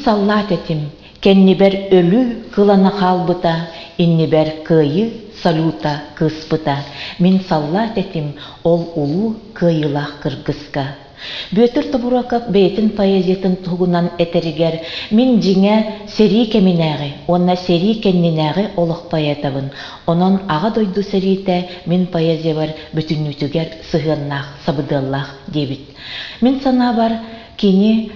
саллаат этим, кэннибэр өлүү кылана хаалбыта, иннибэр кыайыы салюта кыыспыта. Мин саллаат этим ол улуу кыайыылаах кыргыска. Бүөтүр Тобуруокап бэйэтин поэзиятын туһугунан этэригэр мин дьиҥэ сэрии кэминээҕи уонна сэрии кэннинээҕи олох поэтабын, онон Аҕа дойду сэриитэ мин поэзиябар бүтүннүүтүгэр сыһыаннаах, сабыдыаллаах диэбит. Мин санаабар, кини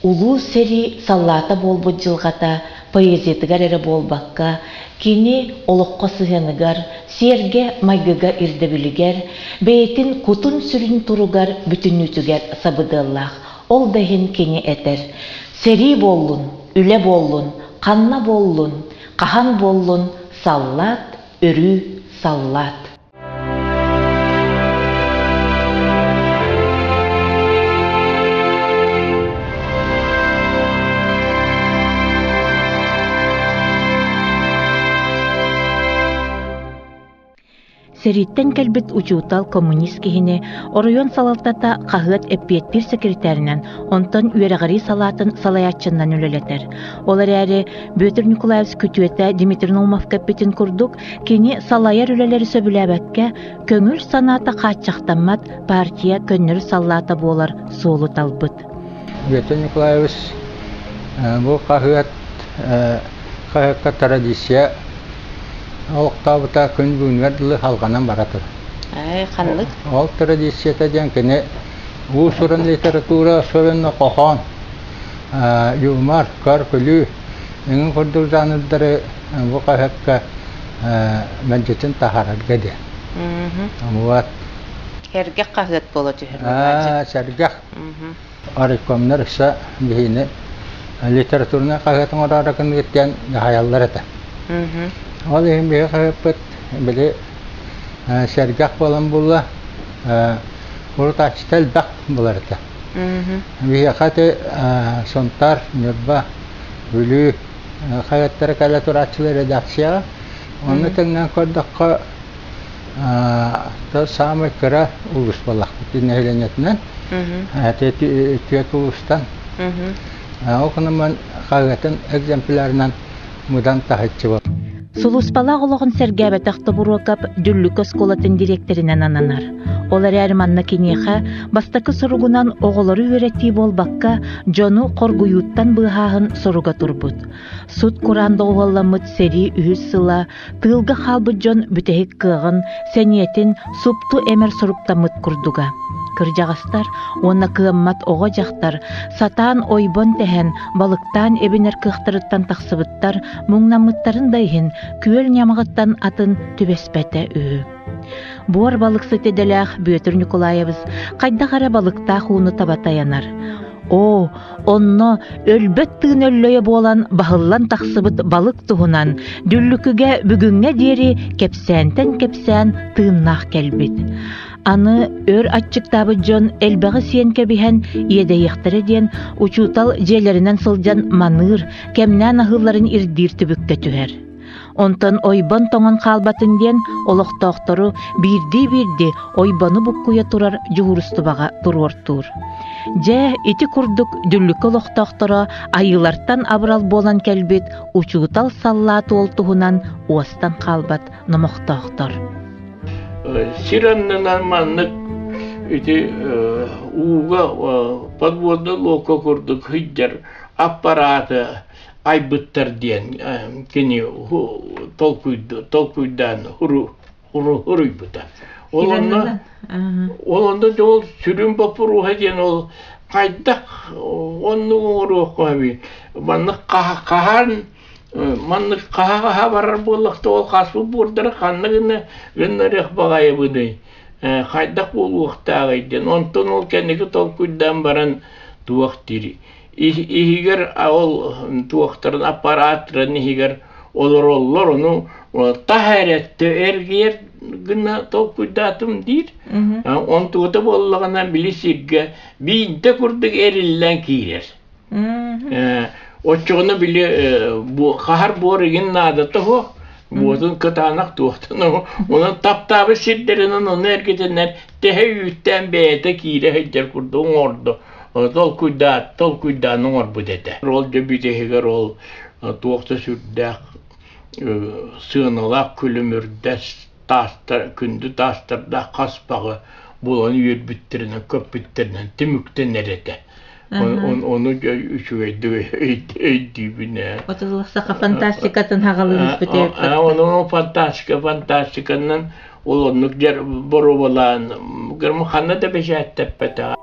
Улуу сэрии саллаата буолбут дьылҕата поэзиятыгар эрэ буолбакка, кини олоххо сыһыаныгар, сиэргэ-майгыга ирдэбилигэр, бэйэтин кутун-сүрүн туругар бүтүннүүтүгэр сабыдыаллаах. Ол да иһин кини этэр: «Сэрии буоллун, үлэ буоллун, ханна буоллун, хаһан буоллун, саллаат өрүү саллаат». Сэрииттэн кэлбит учуутал коммунист киһини оройуон салалтата хаһыат эппиэттиир сэкиритээринэн, онтон үөрэҕирии салаатын салайааччынан үлэлэтэр. Ол эрээри Бүөтүр Николаевич күтүөтэ Дмитрий Наумовка эппитин курдук, Кини салайар үлэлэри сөбүлээбэккэ, көҥүл санаата хааччахтаммат партия көннөрү саллаата буолар суолу талбыт. Бүөтүр Николаевич бу хаһыат хаһыакка традиция олохтообута күн бүгүнүгэр дылы салҕанан бара турар. Ханнык? Ол традицията диэн кини уус-уран литература особенно хоһоон, юмор, көр-күлүү эҥин курдук жанрдары бу хаһыакка мэлдьитин таһаарарга диэн. Вот. Сэргэх хаһыат буола түһэр. Сэргэх. Райкомнар өссө биһини литературнай хаһыат оҥороору гыныгыт диэн дьаһайаллар этэ. Ол иһин биһи хаһыаппыт били сэргэх буолан булла урутааччыта элбэх булар этэ. Биһиэхэ ити Сунтаар, Ньурба, Бүлүү хаһыаттара кэлэ турааччылар редакцияҕа. Онно тэҥнээн көрдөххө, саамай кыра улуус буоллахпыт нэһилиэнньэтинэн. Түөрт улуустан. Ол гынан хаһыатын экземплярынан мыдан таһыччы буолла. Сулууспалаах олоҕун сэргээбэтэх Тобуруокап Дүллүкү оскуолатын дириэктэринэн ананар. Ол эрээри манна киниэхэ бастакы соругунан оҕолору үөрэтии буолбакка, дьону хоргуйууттан быыһааһын соруга турбут. Сут-кураан доҕуһуолламмыт сэрии үһүс сыла тыылга хаалбыт дьон бүтэһик кыаҕын, сэниэтин супту эмэр соруктаммыт курдуга. Кырдьаҕастар уонна кыаммат оҕо-дьахтар сатаан ойбон тэһэн, балыктаан эбинэр кыахтарыттан тахсыбыттар, муҥнаммыттарын да иһин күөл ньамаҕыттан атын түбэспэтэ үһү. Буор балыксыт идэлээх Бүөтүр Ньукулаайабыс хайдах эрэ балыктаах ууну таба тайанар. Оо, онно өлбөт тыын өллөйө буолан баһыллан тахсыбыт балык туһунан Дүллүкүгэ бүгүҥҥэ диэри кэпсээнтэн кэпсээн тыыннаах кэлбит. Аны өр аччыктаабыт дьон элбэҕи сиэн кэбиһэн иэдэйиэхтэрэ диэн учуутал дьиэлэринэн сылдьан маныыр, кэмнээн аһыылларын ирдиир түбүккэ түһэр. Онтон ойбон тоҥон хаалбатын диэн олохтоохтору биирдии-биирдии ойбону буккуйа турар дьуһуурустубаҕа туруортуур. Дьэ, ити курдук Дүллүкү олохтоохторо айыылартан абырал буолан кэлбит учуутал саллаат уол туһунан уостан хаалбат номохтоохтор. Сир аннынан маннык ити ууга подводный лодка курдук сылдьар аппарааты айбыттар диэн кини толкуйдаан хуруйбута. Ол онно ол онно ол сүрүн боппуруоһа диэн ол хайдах оннук оҥоруохха эбит маннык хаһан маннык хаһа-хаһа барар буоллахта ол хаспыт буордара ханна гына гыннарыах баҕайыбыный хайдах буолуохтааҕый диэн онтон ол кэнники толкуйдаан баран туох диир иһигэр ол туохтарын аппарааттарын иһигэр олороллор ону таһ эрэ эргийэр гына толкуйдаатым диир онтугута буоллаҕына били сиргэ биирдэ курдук эриллэн киирэр оччоҕуна били хаһар буор игин наадата суох буотун кытаанах туохтан онон таптаабыт сирдэринэн ону эргитинэн тэһэ үүттээн бэйэтэ киирэ сылдьар курдук оҥордо. Толкуйдаат, толкуйдаан оҥорбут этэ. Ол дьэ бүтэһигэр ол туох да сүрдээх сыаналаах күлүмүрдэс таастар, күндү таастардаах хаспаҕы булан үөрбүттэринэн, көппүттэринэн түмүктэнэр этэ. Ону үчүгэйдик өйдүүбүн ээ. Отуллах саха фантастикатын хаҕалыыбыт. Ону фантастика фантастиканан ол оннук дьэр боруобалаан ханна да бэчээттэппэтэҕэ.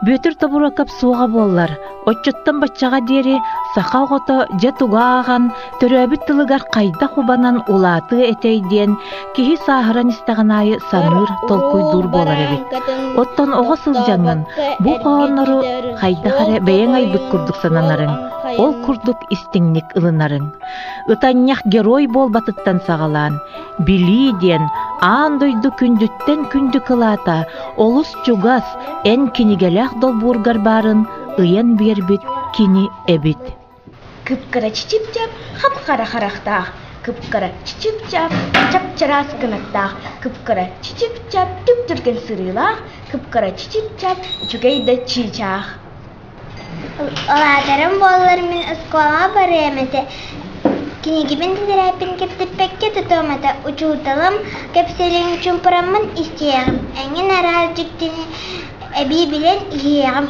Бүөтүр Тобуруокап суоҕа буоллар, оччоттон баччаҕа диэри саха оҕото дьэ тугу ааҕан, төрөөбүт тылыгар хайдах убанан улаатыа этэй диэн киһи сааһыран истэҕин аайы саныыр, толкуйдуур буолар эбит. Оттон оҕо сылдьаҥҥын бу хоһооннору хайдах эрэ бэйэҥ айбыт курдук сананарыҥ, ол курдук истиҥник ылынарыҥ. Ытанньах герой буолбатыттан саҕалаан, Билии диэн аан дойду күндүттэн күндү кылаата олус чугас, эн кинигэлээх долбуургар баарын ыйан биэрбит кини эбит. Кып-кыра чичип-чап, хап-хара харахтаах, кып-кыра чичип-чап, чап-чараас кынаттаах, кып-кыра чичип-чап, түп-түргэн сырыылаах, кып-кыра чичип-чап, үчүгэй да чыычаах. Улаатарым буоллар мин оскуолаҕа барыам этэ, кинигибин тэтэрээппин кэпсэппэккэ тутуом этэ, учууталым кэпсэлин чуумпураммын истиэҕим, эҥин араас дьиктини эбии билэн иһиэҕим.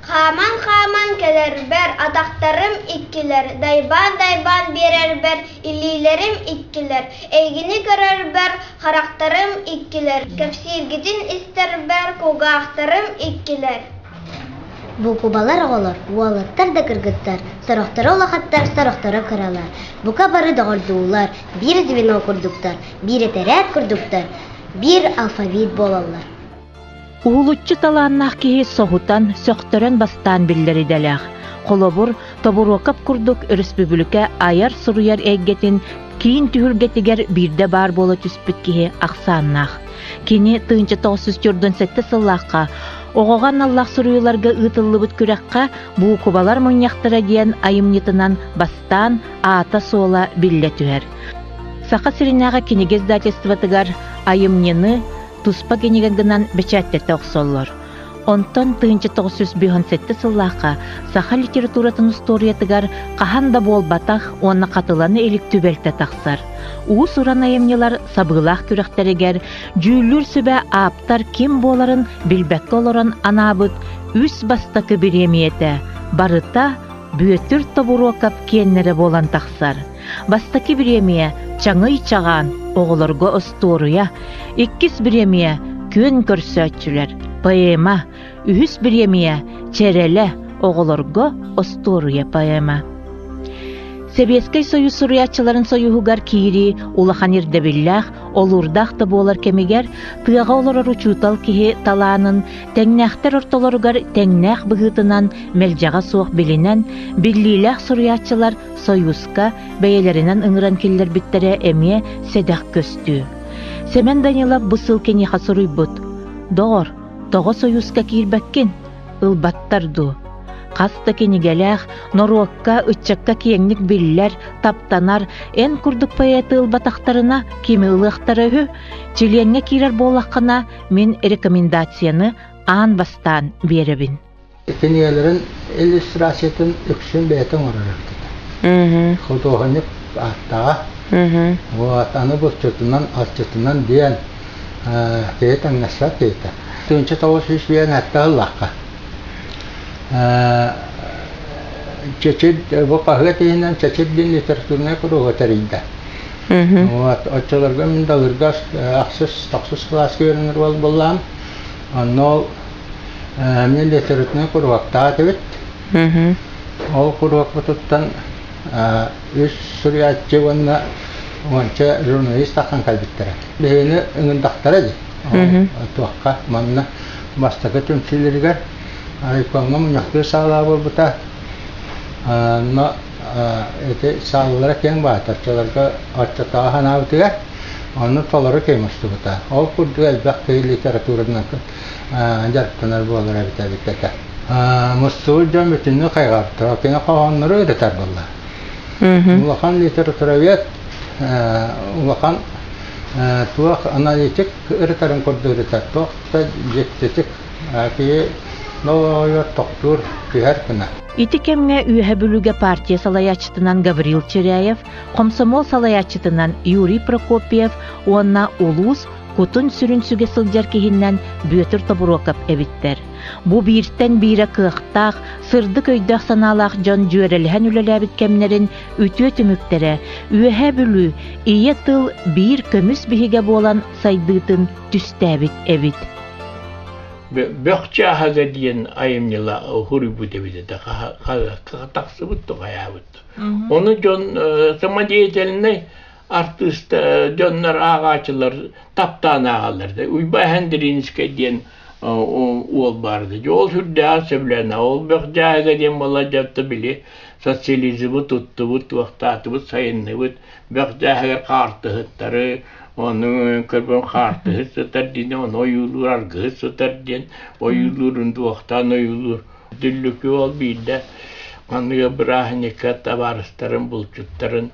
Хааман-хааман кэлэрбэр атахтарым иккилэр, дайбаан-дайбаан биэрэрбэр илиилэрим иккилэр, эйигини көрөрбөр харахтарым иккилэр, кэпсииргитин истэрбэр кулгаахтарым иккилэр. Буукубалар оҕолор, уолаттар да кыргыттар, сорохторо улахаттар, сорохторо кыралар, бука бары доҕордуулар, биир звено курдуктар, биир этэрээт курдуктар, биир алфавит буолаллар. Уһулуччу талааннаах киһи соһутан, сөхтөрөн бастаан биллэр идэлээх. Холобур, Тобуруокап курдук өрөспүүбүлүкэ айар-суруйар эйгэтин киин түһүлгэтигэр биирдэ баар буола түспүт киһи ахсааннаах. Кини 1947 сыллаахха оҕоҕо аналлаах суруйууларга ыытыллыбыт күрэххэ «Буукубалар мунньахтара» диэн айымньытынан бастаан аата-суола биллэ түһэр. Саха сиринээҕи кинигэ издательствотыгар айымньыны туспа кинигэ гынан бэчээттэтэ охсоллор. Онтон 1957 сыллаахха саха литературатын устуоруйатыгар хаһан да буолбатах уонна хатылана илик түбэлтэ тахсар. Уус-уран айымньылар сабыылаах күрэхтэригэр дьүүллүүр сүбэ ааптар ким буоларын билбэккэ олорон анаабыт үс бастакы бириэмийэтэ барыта Бүөтүр Тобуруокап киэннэрэ буолан тахсар. Бастакы бириэмийэ Чаҥый Чаҕаан оҕолорго остуоруйа, иккис бириэмийэ Күөн көрсөөччүлэр поэма, үһүс бириэмийэ Чэрэлэ оҕолорго остуоруйа поэма. Сэбиэскэй Союз суруйааччыларын союһугар киирии улахан ирдэбиллээх, олуурдаах да буолар кэмигэр тыаҕа олорор учуутал киһи талаанын тэҥнээхтэр ортолоругар тэҥнээх быһыытынан мэлдьэҕэ суох билинэн, биллиилээх суруйааччылар Союзка бэйэлэринэн ыҥыран киллэрбиттэрэ эмиэ сэдэх көстүү. Сэмэн Данилов бу сыл киниэхэ суруйбут: «Доҕор, тоҕо Союзка киирбэккин? Ылбаттар дуу?» Хас да кинигэлээх, норуокка, ыччакка киэҥник биллэр, таптанар, эн курдук поэты ылбатахтарына кими ылыахтара үһү? Чилиэҥҥэ киирэр буоллаххына, мин рекомендацияны аан бастаан биэрэбин. Кинигэлэрин иллюстрациятын үксүн бэйэтэ оҥорор эбит. Худуоһунньук ааттааҕа. Вот, аны булчутунан, асчытынан диэн киһи таҥнасса киһитэ. 1997 ыллахха. Чэчир бу хаһыат иһинэн Чэчир диэн литературнай куруһуок тэрийдэ. Вот, оччолорго мин Далырга ахсыс, тохсус кылааска үөрэнэр уол буоллаҕым. Онно ол Мин литературнай куруһуоктаах этибит. Ол куруһуокпутуттан үс суруйааччы уонна уонча журналист тахсан кэлбиттэрэ. Биһигини ыҥырдахтара дии. Туохха манна бастакы түмсүүлэригэр райкомҥа мунньахтыыр саалаа буолбута. Онно ити саалалара киэҥ баата. Оччолорго оччотооҕу санаабытыгар онно толору киэҥ устубута. Ол курдук элбэх киһи литературанан дьарыктанар буолар эбит эбит этэ. Мустубут дьон бүтүннүү хайҕаабыттара. Кини хоһооннору ырытар буолла. Улахан литературовед, улахан туох аналитик ырытарын курдук ырытар. Туох да дьиктитик киһи Нолойор тохтуур түһэр гына. Ити кэмҥэ Үөһэ Бүлүүгэ партия салайааччытынан Гаврил Чиряев, хомсомуол салайааччытынан Юрий Прокопьев уонна улуус кутун-сүрүн сүгэ сылдьар киһинэн Бүөтүр Тобуруокап эбиттэр. Бу бииртэн биирэ кыахтаах, сырдык өйдөөх-санаалаах дьон дьүөрэлэһэн үлэлээбит кэмнэрин үтүө түмүктэрэ Үөһээ Бүлүү ийэ тыл биир көмүс биһигэ буолан сайдыытын түстээбит эбит. Бөх чааһага диэн айымньыла хуруйбут эбит этэ тахсыбыт тухайаабыт. Ону дьон самодеятельнай артыыс дьоннор ааҕааччылар таптаан ааҕаллар да Уйбай Хандринскай диэн уол баарда. Ол сүрдээх сөбүлээн ол бөх дьааһыга диэн буолла дьэ били социализмы туттубут, туохтаатыбыт, сайынныбыт, бөх дьааһыгар хаартыһыттары, ону көрбөн хаартыһыт сытар диэн, ону ойуулуур аргыһыт сытар диэн ойуулуурун туохтаан ойуулуур. Дүллүкү ол биирдэ манныга бырааһынньыкка табаарыстарын, булчуттарын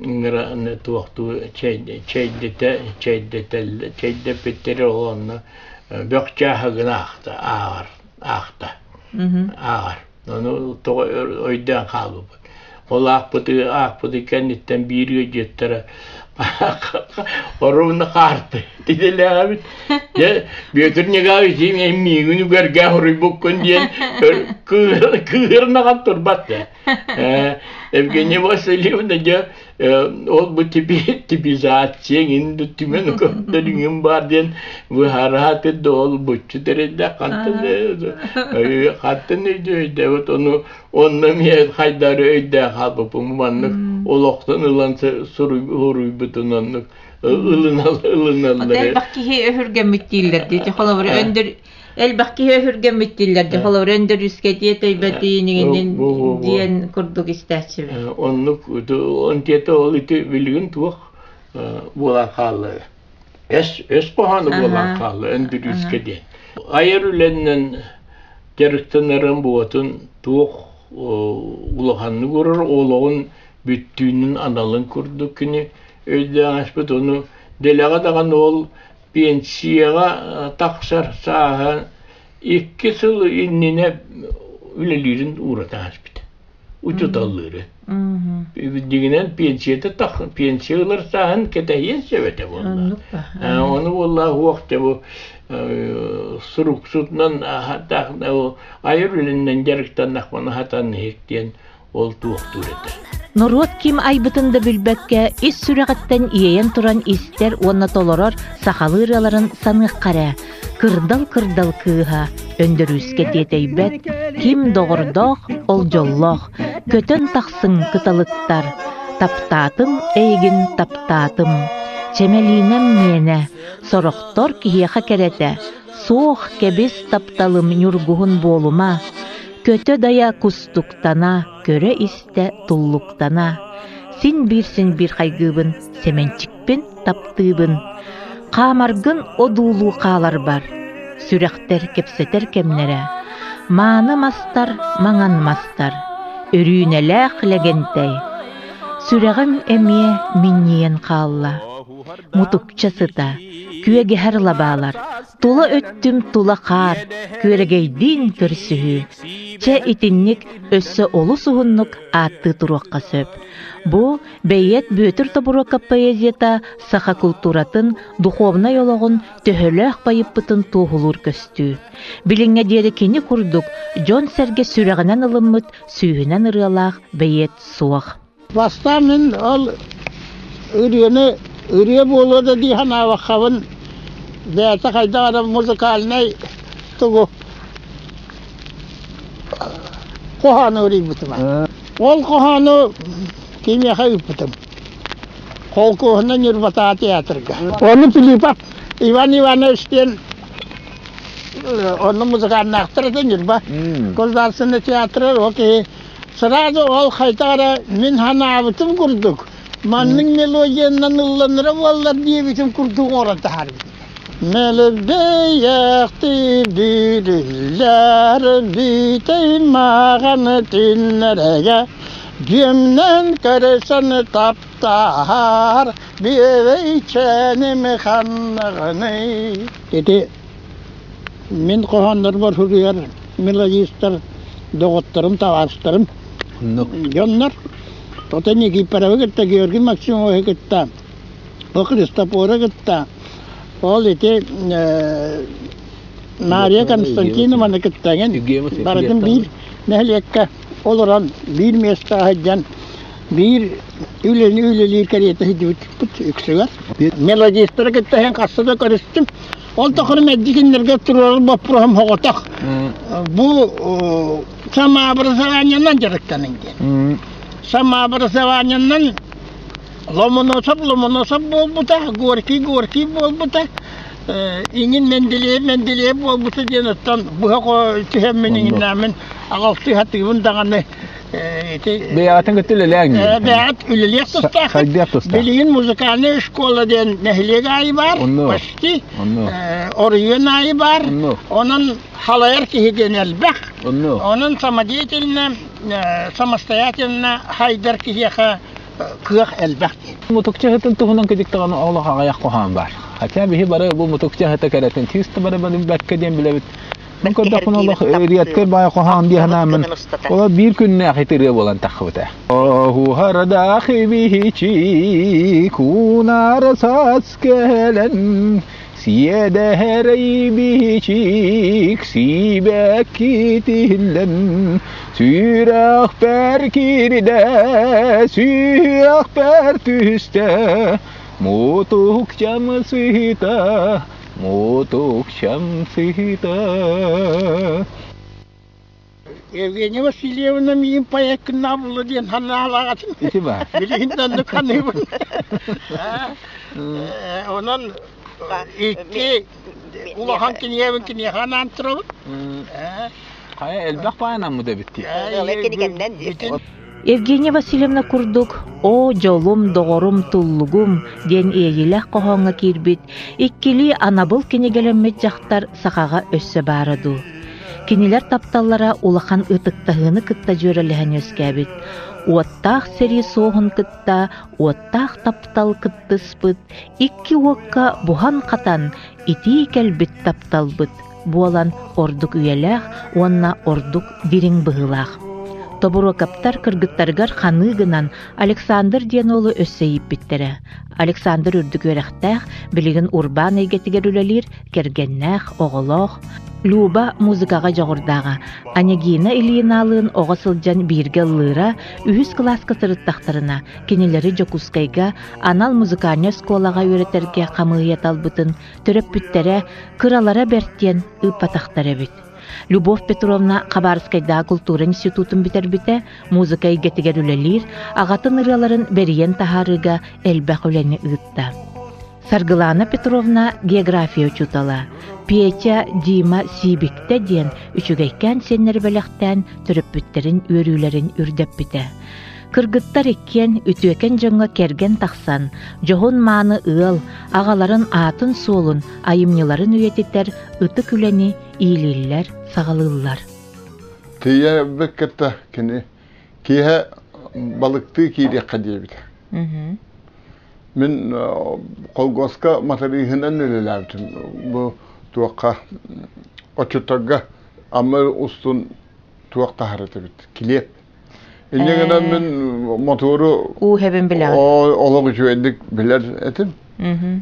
ыҥыран туохтуу чэйдэтэ чэйдэппиттэрэ ол онно бөх чааһыгын аахта ааҕар аахта ааҕар ону тоҕо өйдөөн хаалбыппыт ол аахпыты аахпыты кэнниттэн биир ыалдьыттара оруобуна хаарты тидэлээҕэбит дьэ Бүөтүр Николаевич миигин үгэргэ хоруйбуккун диэн кыыһырнаҕан турбат да Евгения Васильевна дьэ ол бу типизация иҥин түмэн көрдөрүҥүм баар диэн быһаарааты да ол буччу тэрийдэ хантан хантан өйдөөбүт ону онно эмиэ хайдары өйдөөх хаалбыппын маннык олохтон ылан суруйбутун оннук ылыналлар Элбэх киһи өһүргэммит дииллэр дии холобур өндөр Элбэх киһи өһүргэммит дииллэр дии, холобур өндөрүүскэ тиэтэйбэтиинигинин диэн курдук истээччибин. Оннук онтиэтэ ол ити билигин туох буолан хаалла эс өс хоһооно буолан хаалла өндөрүүскэ диэн. Айар үлэннэн дьарыктанарын буотун туох улаханнык урар олоҕун бүттүүнүн аналын курдук кини өйдөөн ону дэлэҕэ даҕаны ол Пенсияҕа тахсар сааһа 2 сыл иннинэ үлэлиирин уурата ааспыта. Учууталлыыры. Дьиҥинэн пенсията пенсия ылар сааһын кэтэһиэн сөп этэ буолла. Ону буолла уох дьэ бу суруксутунан айар үлэннэн дьарыктаннахпына хатан иһик диэн ол туохтуур этэ. Норуот ким айбытын да билбэккэ, ис сүрэҕиттэн иэйэн туран истэр уонна толорор сахалыы ырыаларын саныахха эрэ. Кырдал-кырдал кыыһа, өндөрүүскэ тиэтэйбэт, ким доҕордоох, ол дьоллоох, көтөн тахсыҥ кыталыктар, таптаатым эйигин таптаатым, чэмэлиинэм миэнэ, сорохтор киһиэхэ кэрэтэ, суох кэбис тапталым ньургуһун буолума, Көтө-дайа кустуктана, көрө-истэ туллуктана, син биир-син биир хайгыыбын, Сэмэнчикпин таптыыбын. Хаамаргын одуулуу хааларбар, сүрэхтэр кэпсэтэр кэмнэрэ, мааны мастар, маҥан мастар, өрүүнэлээх Лэгэнтэй. Сүрэҕим эмиэ минньийэн хаалла, мутукча сыта, күөгэһэр лабаалар, Тула өттүм тула хаар, күөрэгэйдиин көрсүһүү. Чэ, итинник өссө олус уһуннук ааттыы туруохха сөп. Бу бэйиэт Бүөтүр Тобуруокап поэзията саха култууратын, духовнай олоҕун төһөлөөх байыппытын туоһулуур көстүү. Билиҥҥэ диэри кини курдук дьон-сэргэ сүрэҕинэн ылыммыт сүүһүнэн ырыалаах бэйиэт суох. Бастаан мин ол ырыаны ырыа буолуо да дии санаабаккабын бэйэтэ хайдах эрэ музыкальнай тугу хоһоону ырыйбытым. Ол хоһоону кимиэхэ ыыппытым? Холкуоһунан Ньурбатаа театрга. Ону Филиппов Иван Иванович диэн онно музыканнаахтар этэ Ньурба государственный театр ол киһи Сразу ол хайдах эрэ мин санаабытым курдук, маннык мелодиянан ылланара буоллар диэбитим курдук оҥорон таһаарбыт. Мэлбэйэхти бүрүллэр бүтэй маҕаны түннэрэгэ бүөмнэн көрсөн таптаһар бүөбэйчэним ханнаҕыный. Ити мин хоһооннорбор суруйар. мелодистар доҕотторум, табаарыстарым дьоннор. Оттон Никифоровы кытта, Георгий Максимовы кытта, ол Христофоры кытта, ол ити Нария Константинованы кытта барытын биир нэһилиэккэ олорон, биир миэстэҕэ сылдьан, биир үлэни үлэлиир кэриэтэ сылдьыбыппыт үксүгэр. Мелодистары кытта иһэн хаста да көрүстүм. Ол тухары мэлдьи кинилэргэ туруорар боппуруоһум соҕотох. Бу самообразованиенан дьарыктаныҥ диэн. Самообразованиенан Ломоносов Ломоносов буолбута, Горький Горький буолбута, иҥин Менделеев Менделеев буолбута диэн оттон быһа түһэммин иҥиннээммин аҕалтыы сатыыбын даҕаны ити Бэйэҕитин кытта үлэлээҥ бэйэҕит үлэлиэх тустаах. Хайдыах тустаах. Билигин музыкальная школа диэн нэһилиэк аайы баар, почти оройуон аайы баар. Онон халайар киһи диэн элбэх. Онон самодеятельно, самостоятельно хайдар киһиэхэ кыах элбэх диэн. Мутукча ыһытын туһунан кыдьыктаҕына олох аҕыйах хоһоон баар. Хотя биһи бары бу мутукча ыһыта кэрэтин тыыс да бары бэккэ диэн билэбит. Бу көрдөхпүнэ олох редкэй баай хоһоон дии санааммын ола биир күннээх итырыа буолан таххыбыта. Оһуһардаах ибиһичи куунара саас кэлэн Сиэдэһэрэй бичик сиибэккитиллэн сүрэхпэр киирдэ, сүһүөхпэр түстэ, мутукчам сыһыта, мутукчам сыһыта. Евгения Васильевна миин поэккыннаах буолла диэн санаалаах этим. Ити баар. Билигин да оннук саныыбын. Онон икки улахан кинигэбин киниэхэ анаан турабын. Хайа элбэх баайанаммыт эбит дии. Евгения Васильевна курдук «О, дьолум, доҕорум, туллугум» диэн иэйиилээх хоһооҥҥо киирбит иккилии анабыл кинигэлэммит дьахтар сахаҕа өссө баара дуу? Кинилэр тапталлара улахан ытыктаһыыны кытта дьүөрэлэһэн үөскээбит. Уоттаах сэрии суоһун кытта уоттаах таптал кыттыспыт, икки уокка буһан-хатан итии кэлбит тапталбыт буолан ордук үйэлээх уонна ордук дириҥ быһыылаах. Тобуруокаптар кыргыттарыгар ханыы гынан Александр диэн уолу өссө ииппиттэрэ. Александр үрдүк үөрэхтээх, билигин урбаан эйгэтигэр үлэлиир, кэргэннээх, оҕолоох. Люба музыкаҕа дьоҕурдааҕа. Анегина Ильиналыын оҕо сылдьан бииргэ ыллыыра, үһүс кылааска сырыттахтарына, кинилэри Дьокуускайга анал музыкальнай оскуолаҕа үөрэтэргэ хамыыһыйа талбытын төрөппүттэрэ кыралара бэрт диэн ыыппатахтар эбит. Любовь Петровна Хабаровскайдааҕы култуура институтун бүтэрбитэ, музыка эйгэтигэр үлэлиир, аҕатын ырыаларын бэрийэн таһаарыыга элбэх үлэни ыытта. Саргылана Петровна география учуутала, Петя, Дима Сиибиктэ диэн үчүгэйкээн сиэннэри бэлэхтээн төрөппүттэрин үөрүүлэрин үрдэппитэ. Кыргыттар иккиэн үтүөкэн дьоҥҥо кэргэн тахсан, дьоһун-мааны ыал, аҕаларын аатын-суолун, айымньыларын үйэтитэр ытык үлэни иилииллэр, саҕалыыллар. Тиийэ кытта кини киэһэ балыктыы киириэххэ диэбитэ. Мин колгуоска матырыыһынан үлэлээбитим. Бу туохха отчуттарга Амма устун туох таһар этибит, килиэп. Инньэ гынан мин мотуору Уу хэбин билэҕин. Олох үчүгэйдик билэр этим.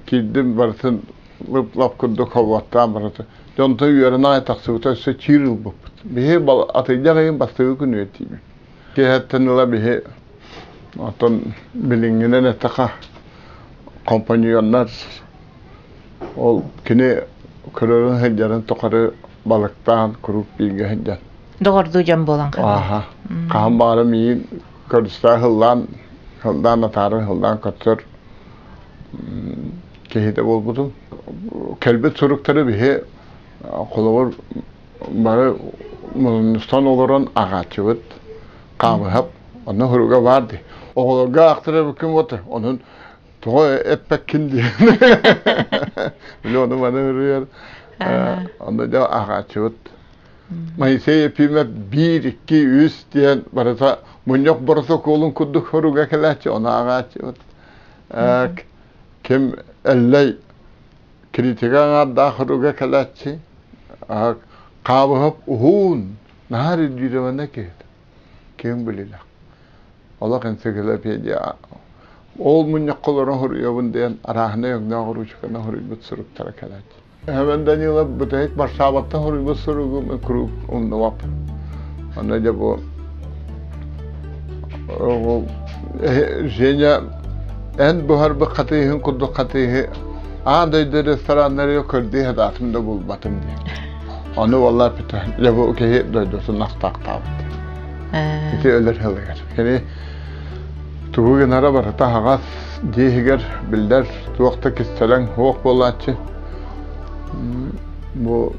Киирдим барытын лып-лап курдук холуоттаан барыта. Дьонтон үөрэн аҕай тахсыбыта өссө чиир ылбыппыт. Биһи атыйдах ыйын бастакы күн үөттиибит. Киэһэттэн ыла биһи оттон билиҥҥинэн эттэххэ компаньоннар ол кини көрөрүн сылдьарын тухары балыктаан куруук бииргэ сылдьан. Доҕордуу дьон буолан хаалла. Ааха. Хаһан баҕарар миигин көрүстэ һыллаан, һыллаан атаарын һыллаан көрсөр киһитэ буолбутум. Кэлбит суруктары биһи холобур бары мунньустан олорон аҕааччыбыт хаамыһап онно суруга баар дии оҕолорго аахтарабыккын вот онон тоҕо эппэккин диэн били ону маны суруйар онно дьэ аҕааччыбыт Моисей Ефимов биир икки үс диэн барыта мунньах боротокуолун курдук суруга кэлээччи ону ааҕааччыбыт ким Эллэй критика аҥаардаах суруга кэлээччи. Хаабыһап уһуун, наһаар ирдиирэмэнэ киһит. Киэҥ билилэх. Олох энциклопедия. Ол мунньахха олорон суруйабын диэн арааһынай өҥнөөх уруучуканы суруйбут суруктара кэлээт. Эһэбэн Данилов бүтэһик Варшаваттан суруйбут суругум куруук умнубаппын. Онно дьэ бу Женя эн буһарбыт хатыыһын курдук хатыыһы аан дойду рестораннарыгар көрдүү сатаатым да булбатым диэн. Ону буолла эппитэ, дьэ бу киһи дойдутун ахтаахтаабыт. Ити өлөр сылыгар. Кини тугу гынара барыта аһаҕас дьиэ иһигэр биллэр туох да кистэлэҥ суох буолааччы. Бу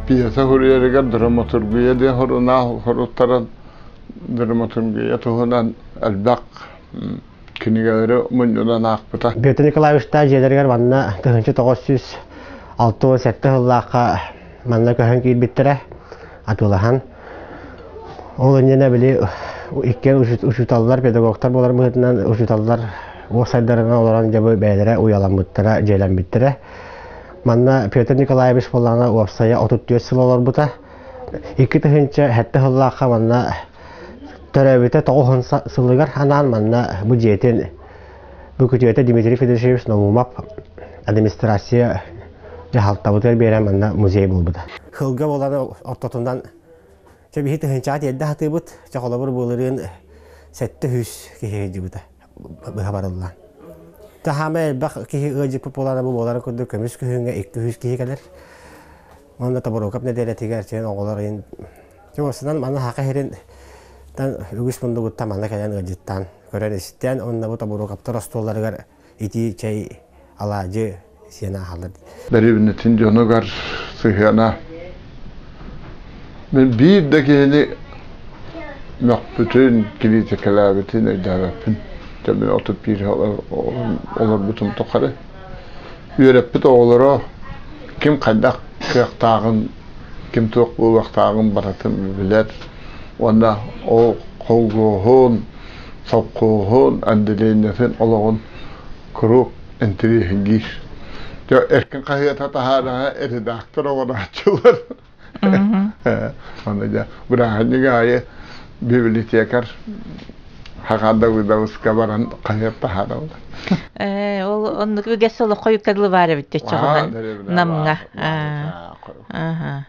пьеса суруйарыгар драматургия диэн сурунаал суруттаран драматургия туһунан элбэх кинигэлэри мунньунан аахпыта. Петр Николаевичтаах дьиэлэригэр манна 1967 сыллаахха манна көһөн киирбиттэрэ атыылаһан. Ол иннинэ били иккиэн учууталлар, педагогтар буолар быһыытынан учууталлар уопсайдарынан олорон дьэ бу бэйэлэрэ уйаламмыттара, дьиэлэммиттэрэ. Манна Петр Николаевич буоллаҕына уопсайа 34 сыл олорбута. 2007 сыллаахха манна төрөөбүтэ 90 сылыгар анаан манна бу дьиэтин бу күтүөтэ Дмитрий Федорович Наумов администрация дьаһалтабытыгар биэрэн манна музей буолбута. Хылга буолан ортотунан чэ биһи тыһыынчаҕа тиэрдэ сатыыбыт, чэ холобур былырыын 700 киһи ыалдьыбыта быһа барыллаан. Таһаама элбэх киһи ыалдьыппыт буолан бу буоларын курдук көмүс күһүҥҥэ 200 киһи кэлэр. Уонна Тобуруокап нэдиэлэтигэр чэ оҕолор Чугасынан манна Саха сирин үгүс муннугуттан манна кэлэн ыалдьыттаан көрөн-истэн уонна бу Тобуруокаптар остуолларыгар итии чэй, алаадьы сиэн ааһаллар. Дэриэбинэтин дьонугар сыһыана мин биир да киһини мөхпүтүн, кириитикэлээбитин өйдөөбөппүн. Мин 31 олорбутум тухары үөрэппит оҕолоро ким хайдах кыахтааҕын ким туох буолуохтааҕын барытын билэр уонна ол холгуоһун, сопхуоһун, отделениетын олоҕун куруук интэриэһиргиир. Дьэ, эркин хаһыата таһаараҕа редактор оҥорооччулар. Аны дьэ, бырааһынньык аайы библиотекарь Хаха Давыдовска баран хаһыат таһаараллар. Э, ол оннук үгэс олоххо юктадылы баар эбит чоҕунан намҥа.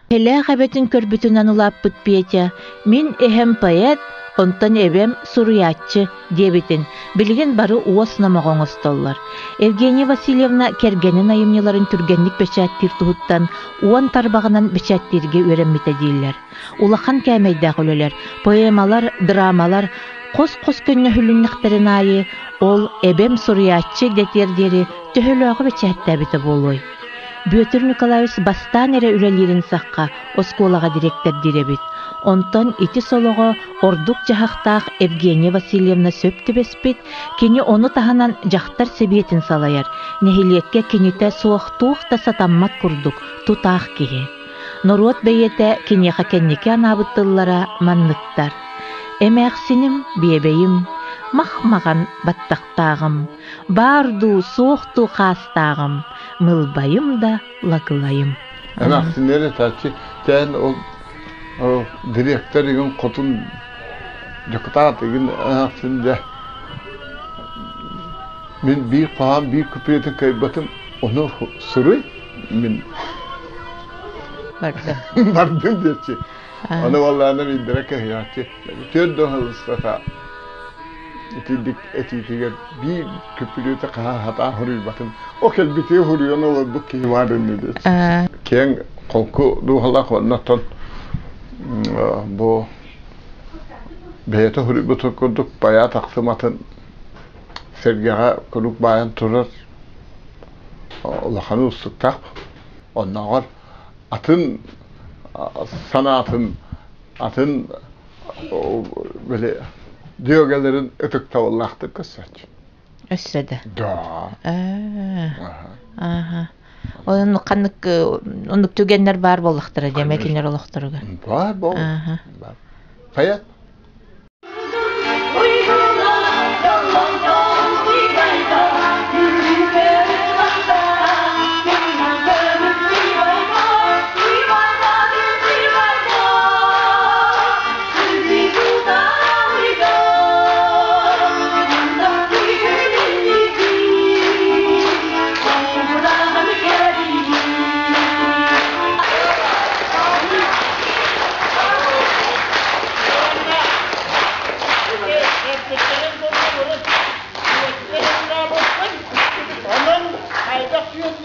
Элээх эбэтин көрбүтүнэн улааппыт Петя, мин эһэм поэт, онтон эбэм суруйааччы диэбитин билигин бары уос номоҕо оҥостоллор. Евгения Васильевна кэргэнин айымньыларын түргэнник бэчээттиир туһуттан уон тарбаҕынан бэчээттииргэ үөрэммитэ дииллэр. Улахан кээмэйдээх үлэлэр, поэмалар, драмалар хос-хос көннөһүлүннэхтэрин аайы ол эбэм суруйааччы дэтиэр диэри төһөлөөҕү бэчээттээбитэ буолуой? Бүөтүр Николаевич бастаан эрэ үлэлиирин сахха оскуолаҕа дириэктэрдиир эбит. Онтон ити солоҕо ордук дьаһахтаах Евгения Васильевна сөп түбэспит, кини ону таһынан дьахтар сэбиэтин салайар, нэһилиэккэ кинитэ суох туох да сатаммат курдук тутаах киһи. Норуот бэйиэтэ киниэхэ кэнники анаабыт тыллара манныктар: «Эмээхсиним, биэбэйим, мах-маҕан баттахтааҕым, баар дуу, суох дуу хаастааҕым, мылбайым да лакылайым». Эмээхсиннэр этээччи тээн ол дириэктэр игин хотун дьокутаат игин эмээхсин дьэ мин биир хоһоон биир куплетын кыайбатым ону суруй мин Бардым. Бардым диэччи. Аны валлаана биирдэрэ кыһыйааччы. Түөрт да ыстата итирдик этиитигэр биир күпүлүөтэ хаһа хатаан хуруйбатым. О кэлбити хуруйан олорбут киһи баар инни диэччи. Киэҥ холку дууһалаах оннотон бу бэйэтэ хуруйбут курдук байаа тахсыматын сэргэҕэ куруук баайан турар улахан уустуктаах. Оннооҕор атын санаатын, атын били дьүөгэлэрин ытыктабыллаахтык көрсөөччү. Өссө да? Да. Ааха. Оннук ханнык оннук түгэннэр баар буоллахтара диэмэ кинилэр олохторугар. Баар буол. Бар. Хайа?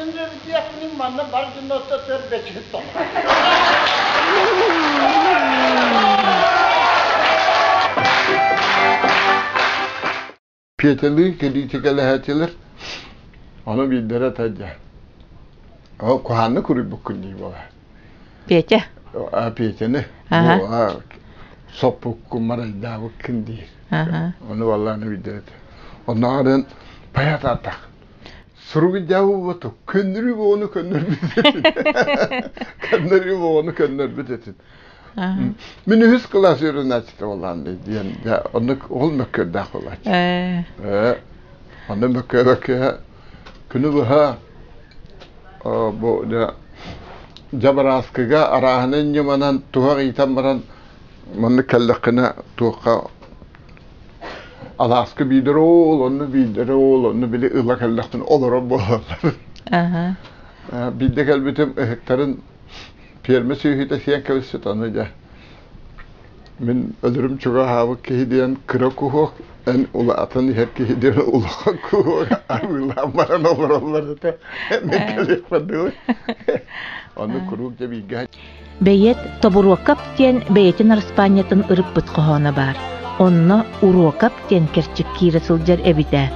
Диэхпинин манна бар дьонно төр бэчиһит Петялыы кэлиитикэлэһээччилэр ону биирдэрэ этэ О, куһаанны куруйбуккун дии буола. Петя? А, Петяны. Соппуккун марайдаабыккын диир. Ону валлааны биирдэрэ этэ. Оннооҕор паятаатах. Суругу дьаабы көннөрүү буону көннөрбүт этин. Көннөрүү буону көннөрбүт этин. Мин үһүс кылаас үөрэнээччитэ буоллаан диэн оннук ол мөккүөрдээх буолааччы. Онно мөккүөрөккө күнү быһа бу дьабарааскыга арааһынан ньыманан туһах иитэн баран маннык кэллэххинэ туохха алааска биирдэр оол онно биирдэр оол онно били ыла кэллэхпинэ олорор буолаллар. Биирдэ кэлбитим ыһыктарын Пиэрмэ сүөһүтэ сиэн кэбиспит аны дьэ мин өлөрүм чугаһаабыт киһи диэн кыра куһуок эн улаатан иһэр киһи диэн улахан куһуок арыылаан баран олороллор этэ мин кэлиэхпэр дылы ону куруук дьэ бииргэ Бэйэт Тобуруокап диэн бэйэтин араспаанньатын ырыппыт хоһооно баар. Онно Уруокап диэн кэрчик киирэ сылдьар эбитэ.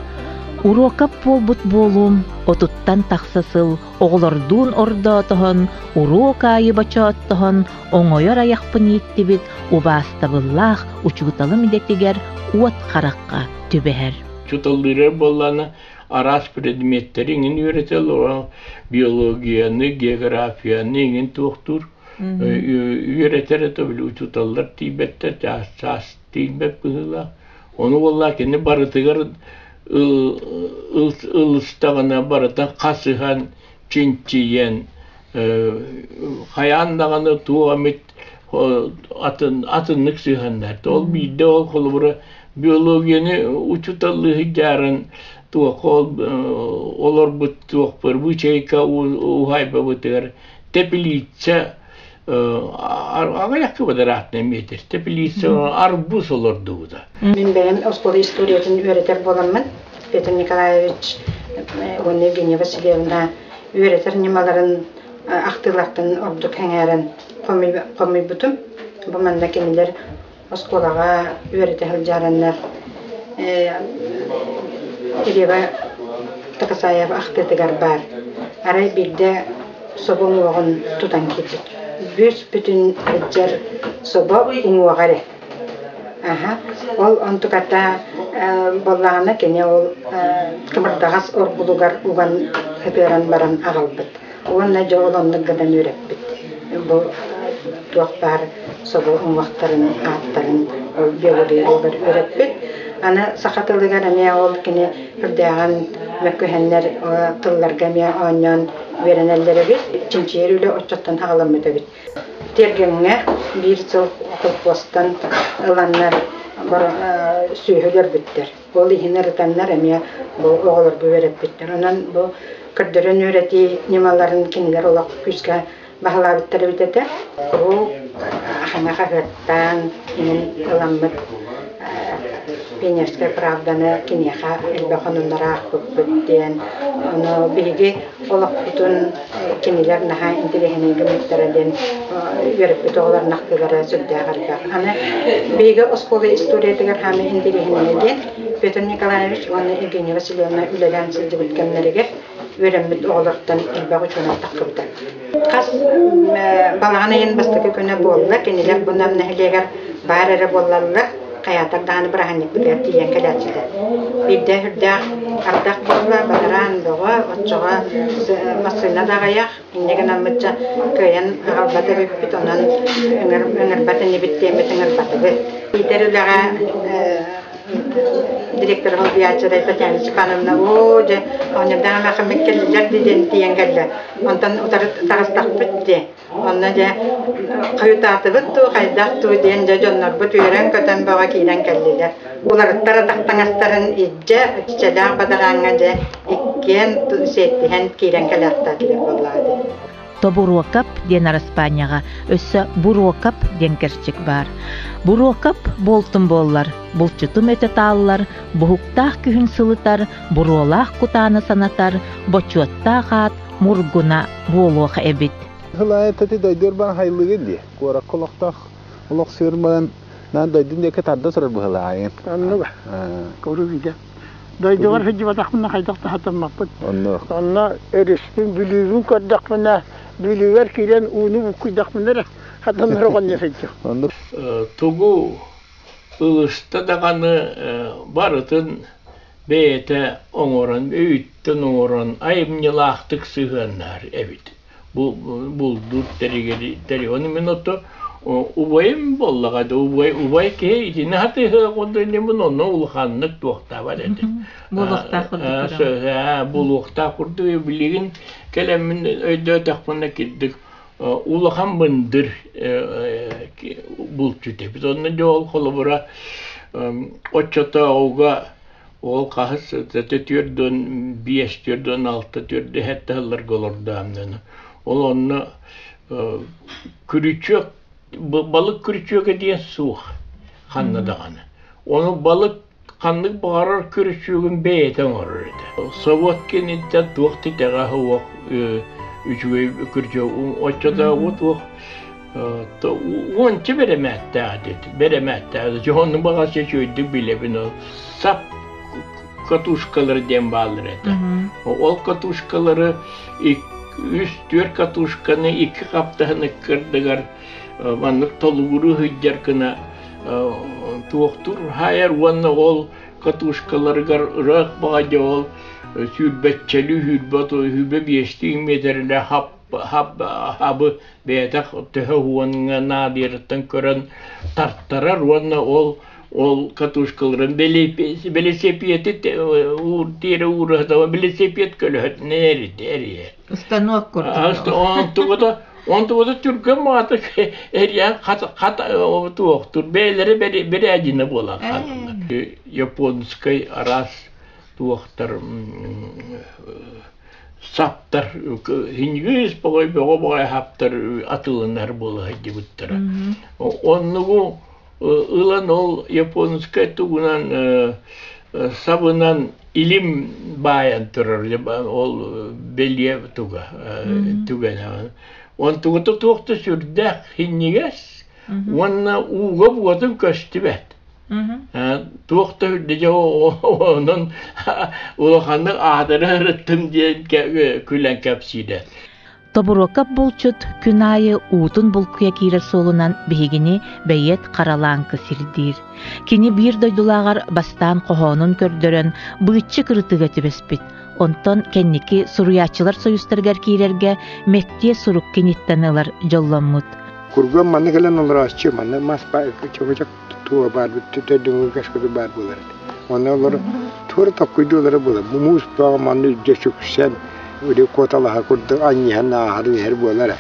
Уруокап буолбут буолуум отуттан тахса сыл оҕолордуун ордоотоһон, уруок аайы бочооттоһон, оҥойор айахпын ииттибит убаастабыллаах учууталым идэтигэр уот харахха түбэһэр. Учууталлыырар буоллаҕына араас предметтэри иҥин үөрэтэллэр, биологияны, географияны иҥин туохтуур үөрэтэр этэ били учууталлар тиийбэттэр, чаас тиийбэт быһыылаах. Ону буоллаҕа кини барытыгар ылыстаҕына барыта хасыһан, чинчийэн, хайаан даҕаны туох эмит атын атыннык сыһыаннаһар. Ол биирдэ ол холобура биологияны учууталлыы сылдьарын туох ол олорбут туохпар бычайка уһаайбабытыгар теплица аҕыйах квадратный метр теплица арбуз олордубута. Мин бэйэм оскуола историятын үөрэтэр буоламмын Петр Николаевич уонна Евгения Васильевна үөрэтэр ньымаларын ахтыылартан ордук сэҥээрэн хомуйбутум. Бу манна кинилэр оскуолаҕа үөрэтэ сылдьараннар Рева Такасаева ахтыытыгар баар. Арай биирдэ собо уҥуоҕун тутан киирбит. Бүс бүтүн сылдьар собо уҥуоҕа эрэ. Аха. Ол онтуката буоллаҕына кини ол кымырдаҕас оргулугар уган ытыаран баран аҕалбыт. Уонна дьэ ол оннук гынан үөрэппит. Бу туох баар собо уҥуохтарын, ааттарын ол биологияларыгар үөрэппит. Аны саха тылыгар эмиэ ол кини үрдээҕин мөккүһэннэр тылларга эмиэ оонньоон үөрэнэллэр эбит. Чинчийэр үлэ оччоттон аҕаламмыт эбит. Тиэргэҥҥэ биир сыл холкуостан ыланнар сүөһү өлөрбүттэр. Ол иһин ырытаннар эмиэ бу оҕолорго үөрэппиттэр. Онон бу көрдөрөн үөрэтии ньымаларын кинилэр олох күүскэ баһылаабыттар эбит этэ. Куруук ахана хаһыаттаан иҥин ыламмыт Пионерская правданы киниэхэ элбэх онуннара аахпыппыт диэн. Ону биһиги олохпутун кинилэр наһаа интэриэһинэй гыммыттара диэн үөрэппит оҕолор нахтыылара сүрдээх элбэх. Аны биһиги оскуола историятыгар хаамыы интэриэһинэйэ диэн Петр Николаевич уонна Евгения Васильевна үлэлээн сылдьыбыт кэмнэригэр үөрэммит оҕолортон элбэх учуонай тахсыбыта. Хас балаҕан ыйын бастакы күнэ буолла, кинилэр бу Нам нэһилиэгэр баар эрэ буоллаллар, хайаатар даҕаны бырааһынньыкпытыгар тиийэн кэлээччилэр. Биирдэ үрдээх ардах буолла, бадараан бөҕө, оччоҕо массыына да аҕыйах, инньэ гынаммычча кыайан аҕалбат эбиппит, онон ыҥырбат инибит диэммит ыҥырбатыбыт. Иитэр үлэҕэ директор солбуйааччыдай Татьяна Степановна оо дьэ оҕонньордоох эмээхсиммит кэллилэр диэн тиийэн кэллэ. Онтон утары таҕыстахпыт дии. Онно дьэ хойутаатыбыт дуу, хайдах дуу диэн дьэ дьоннорбут үөрэн-көтөн бөҕө киирэн кэллилэр. Уларыттар атах таҥастарын илдьэ чичэлээх бадарааҥҥа дьэ иккиэн сиэттиһэн киирэн кэлээхтээтилэр буоллаҕа дии. Тобуруокап диэн араспаанньаҕа өссө Буруокап диэн кэрчик баар. Буруокап буолтум буоллар, булчутум өтө тааллар, буһуктаах күһүн сылытар, буруолаах кутааны санатар, бочуоттаах аат, мургуна буолуох эбит. Хылаайа тати дойдур бан хайлыгын дии. Куоракка олохтоох олох сыыр баран наан дойдун диэки тарда турар быһылаайын. Оннуга. Көрүгүдэ. Дойдугар сылдьыбатахпына хайдах да сатаммаппын. Онно. Онно өрүспүн, Бүлүүбүн көрдөхпүнэ, Бүлүүбэр киирэн ууну буккуйдахпына эрэ хатанар оҕонньо сылдьар. Оннук. Тугу ылыста даҕаны барытын бэйэтэ оҥорон, өйүттэн оҥорон айымньылаахтык сыһыаннаһар эбит. Бу булдуур тэригэр Ону мин ото убайым буоллаҕа да убай убай киһи итини хатыһыах онно онно улаханнык туохтаабат этэ. Буолуохтаах курдук. Буолуохтаах курдук билигин кэлэммин өйдөөтөхпүнэ кирдик улахан мындыр булчут эбит. Онно дьэ ол холобура оччотооҕуга ол хаһыс 4-5, 4-6, 4-7 сылларга олордоомнуну. Ол онно күрүчүөк балык күрүчүөгэ диэн суох ханна даҕаны. Ону балык ханнык баҕарар күрүчүөгүн бэйэтэ оҥорор этэ. Собуот кэнниттэн туох титэҕэ суох үчүгэй күрүчүөк оччотооҕу туох уонча бэрэмээттээх этэ бэрэмээттээх дьону баҕас үчүгэйдик билэбин ол сап катушкалары диэн бааллар этэ. Ол катушкалары үс түөрт катушканы икки хаптаһын ыккардыгар маннык толугуру сылдьар гына туохтуур хаайар уонна ол катушкаларыгар ыраах баҕадьа ол сүүрбэччэлүү сүүрбэ сүүрбэ биэстии миэтэрэлэ хап хап хабы бэйэтэ төһө уонҥа наадыйарыттан көрөн тартарар уонна ол ол катушкаларын бэлисипиэти тиэрэ уураһытaba бэлисипиэт көлөһөтүнэн эрийэ. Станок курдук. Онтугута онтугута түргэн маата эрийэн хат хат туохтур бэйэлэрэ бэрээдинэ буолан хаалаллар. Японскай араас туохтар саптар хиньгиис бөҕөй бөҕө бөҕөй хаптар атылынар буола сылдьыбыттара. Оннугу ылан ол японскай тугунан сабынан илим баайан турар ол бэлиэ туга түгэнэ. Онтугута туох да сүрдээх хинньигэс уонна ууга буотун көстүбэт. Туох да үрдүдэ онон улаханнык аатыры ырыттым диэн күлэн кэпсиирэ. Тобуруокап булчут күн аайы уутун булкуйа киирэр суолунан биһигини бэйиэт Харалааҥкы сирдиир. Кини биир дойдулааҕар бастаан хоһоонун көрдөрөн быыччы кырытыыга түбэспит. Онтон кэнники суруйааччылар союзтарыгар киирэргэ мэктиэ сурук киниттэн ылар дьолломмут. Курган манна кэлэн олорооччу, манна мас чөкөчөк туо баар төрдүҥҥү кэскилэ баар буолар этэ. Онно олор туора токкуйдуулара буолар. Муус бөҕө манна илдьэ сүксэн, или куоталаһа курдук анньыһан ааһар иһэр буолар.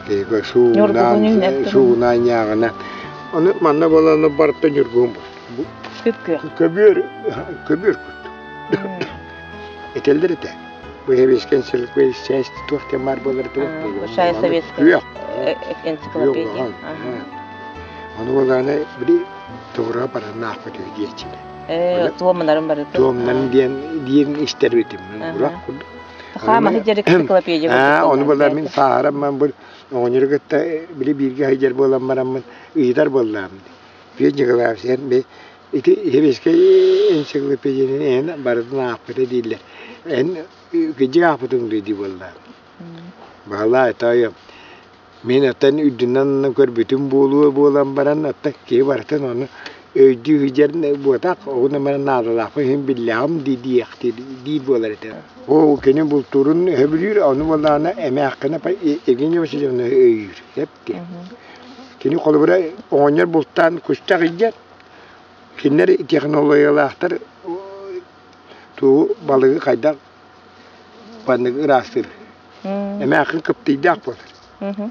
Киһигэ суунаан, суунаан ньааҕына. Ону манна буолан барыта ньургуһун Күп-күөх. Көбүөр, көбүөр курдук. Этэллэр этэ. Бу Советская энциклопедия туох диэн баар буолар туох Большая советская энциклопедия. Ону буолааны били туора бараннаахпыт үһү диэччилэр. Ээ, туомнарын барыта. Туомнарын диэн диэн истэрбитим. Урах курдук. Хаамаһы дьэрик энциклопедия. Аа, ону буолар мин сааһырам ман бу оҕонньору кытта били бииргэ сылдьар буолан бараммын ыйытар буоллаам. Петр Николаевич эн би ити Советскай энциклопедияны эн барытын аахпыта дииллэр. Эн кыдьык аахпытыҥ дуо дии буоллаам. Баһылай тоойуом Мин оттон үрдүнэн көрбүтүм буолуо буолан баран, оттон киһи барытын ону өйдүү сылдьар буотах, ону маны наадалаахпын иһин биллэҕим дии диэхтиир диир буолар этэ. Оо, кини бултуурун сөбүлүүр, ону буоллаҕына эмээххинэ Евгения Васильевна өйүүр, сөп дии. Кини холобура оҕонньор бултаан кустах илдьэр, кинилэр технологиялаахтар туу балыгы хайдах маннык ыраастыыр. Эмээххин кыптыйдаах буолар.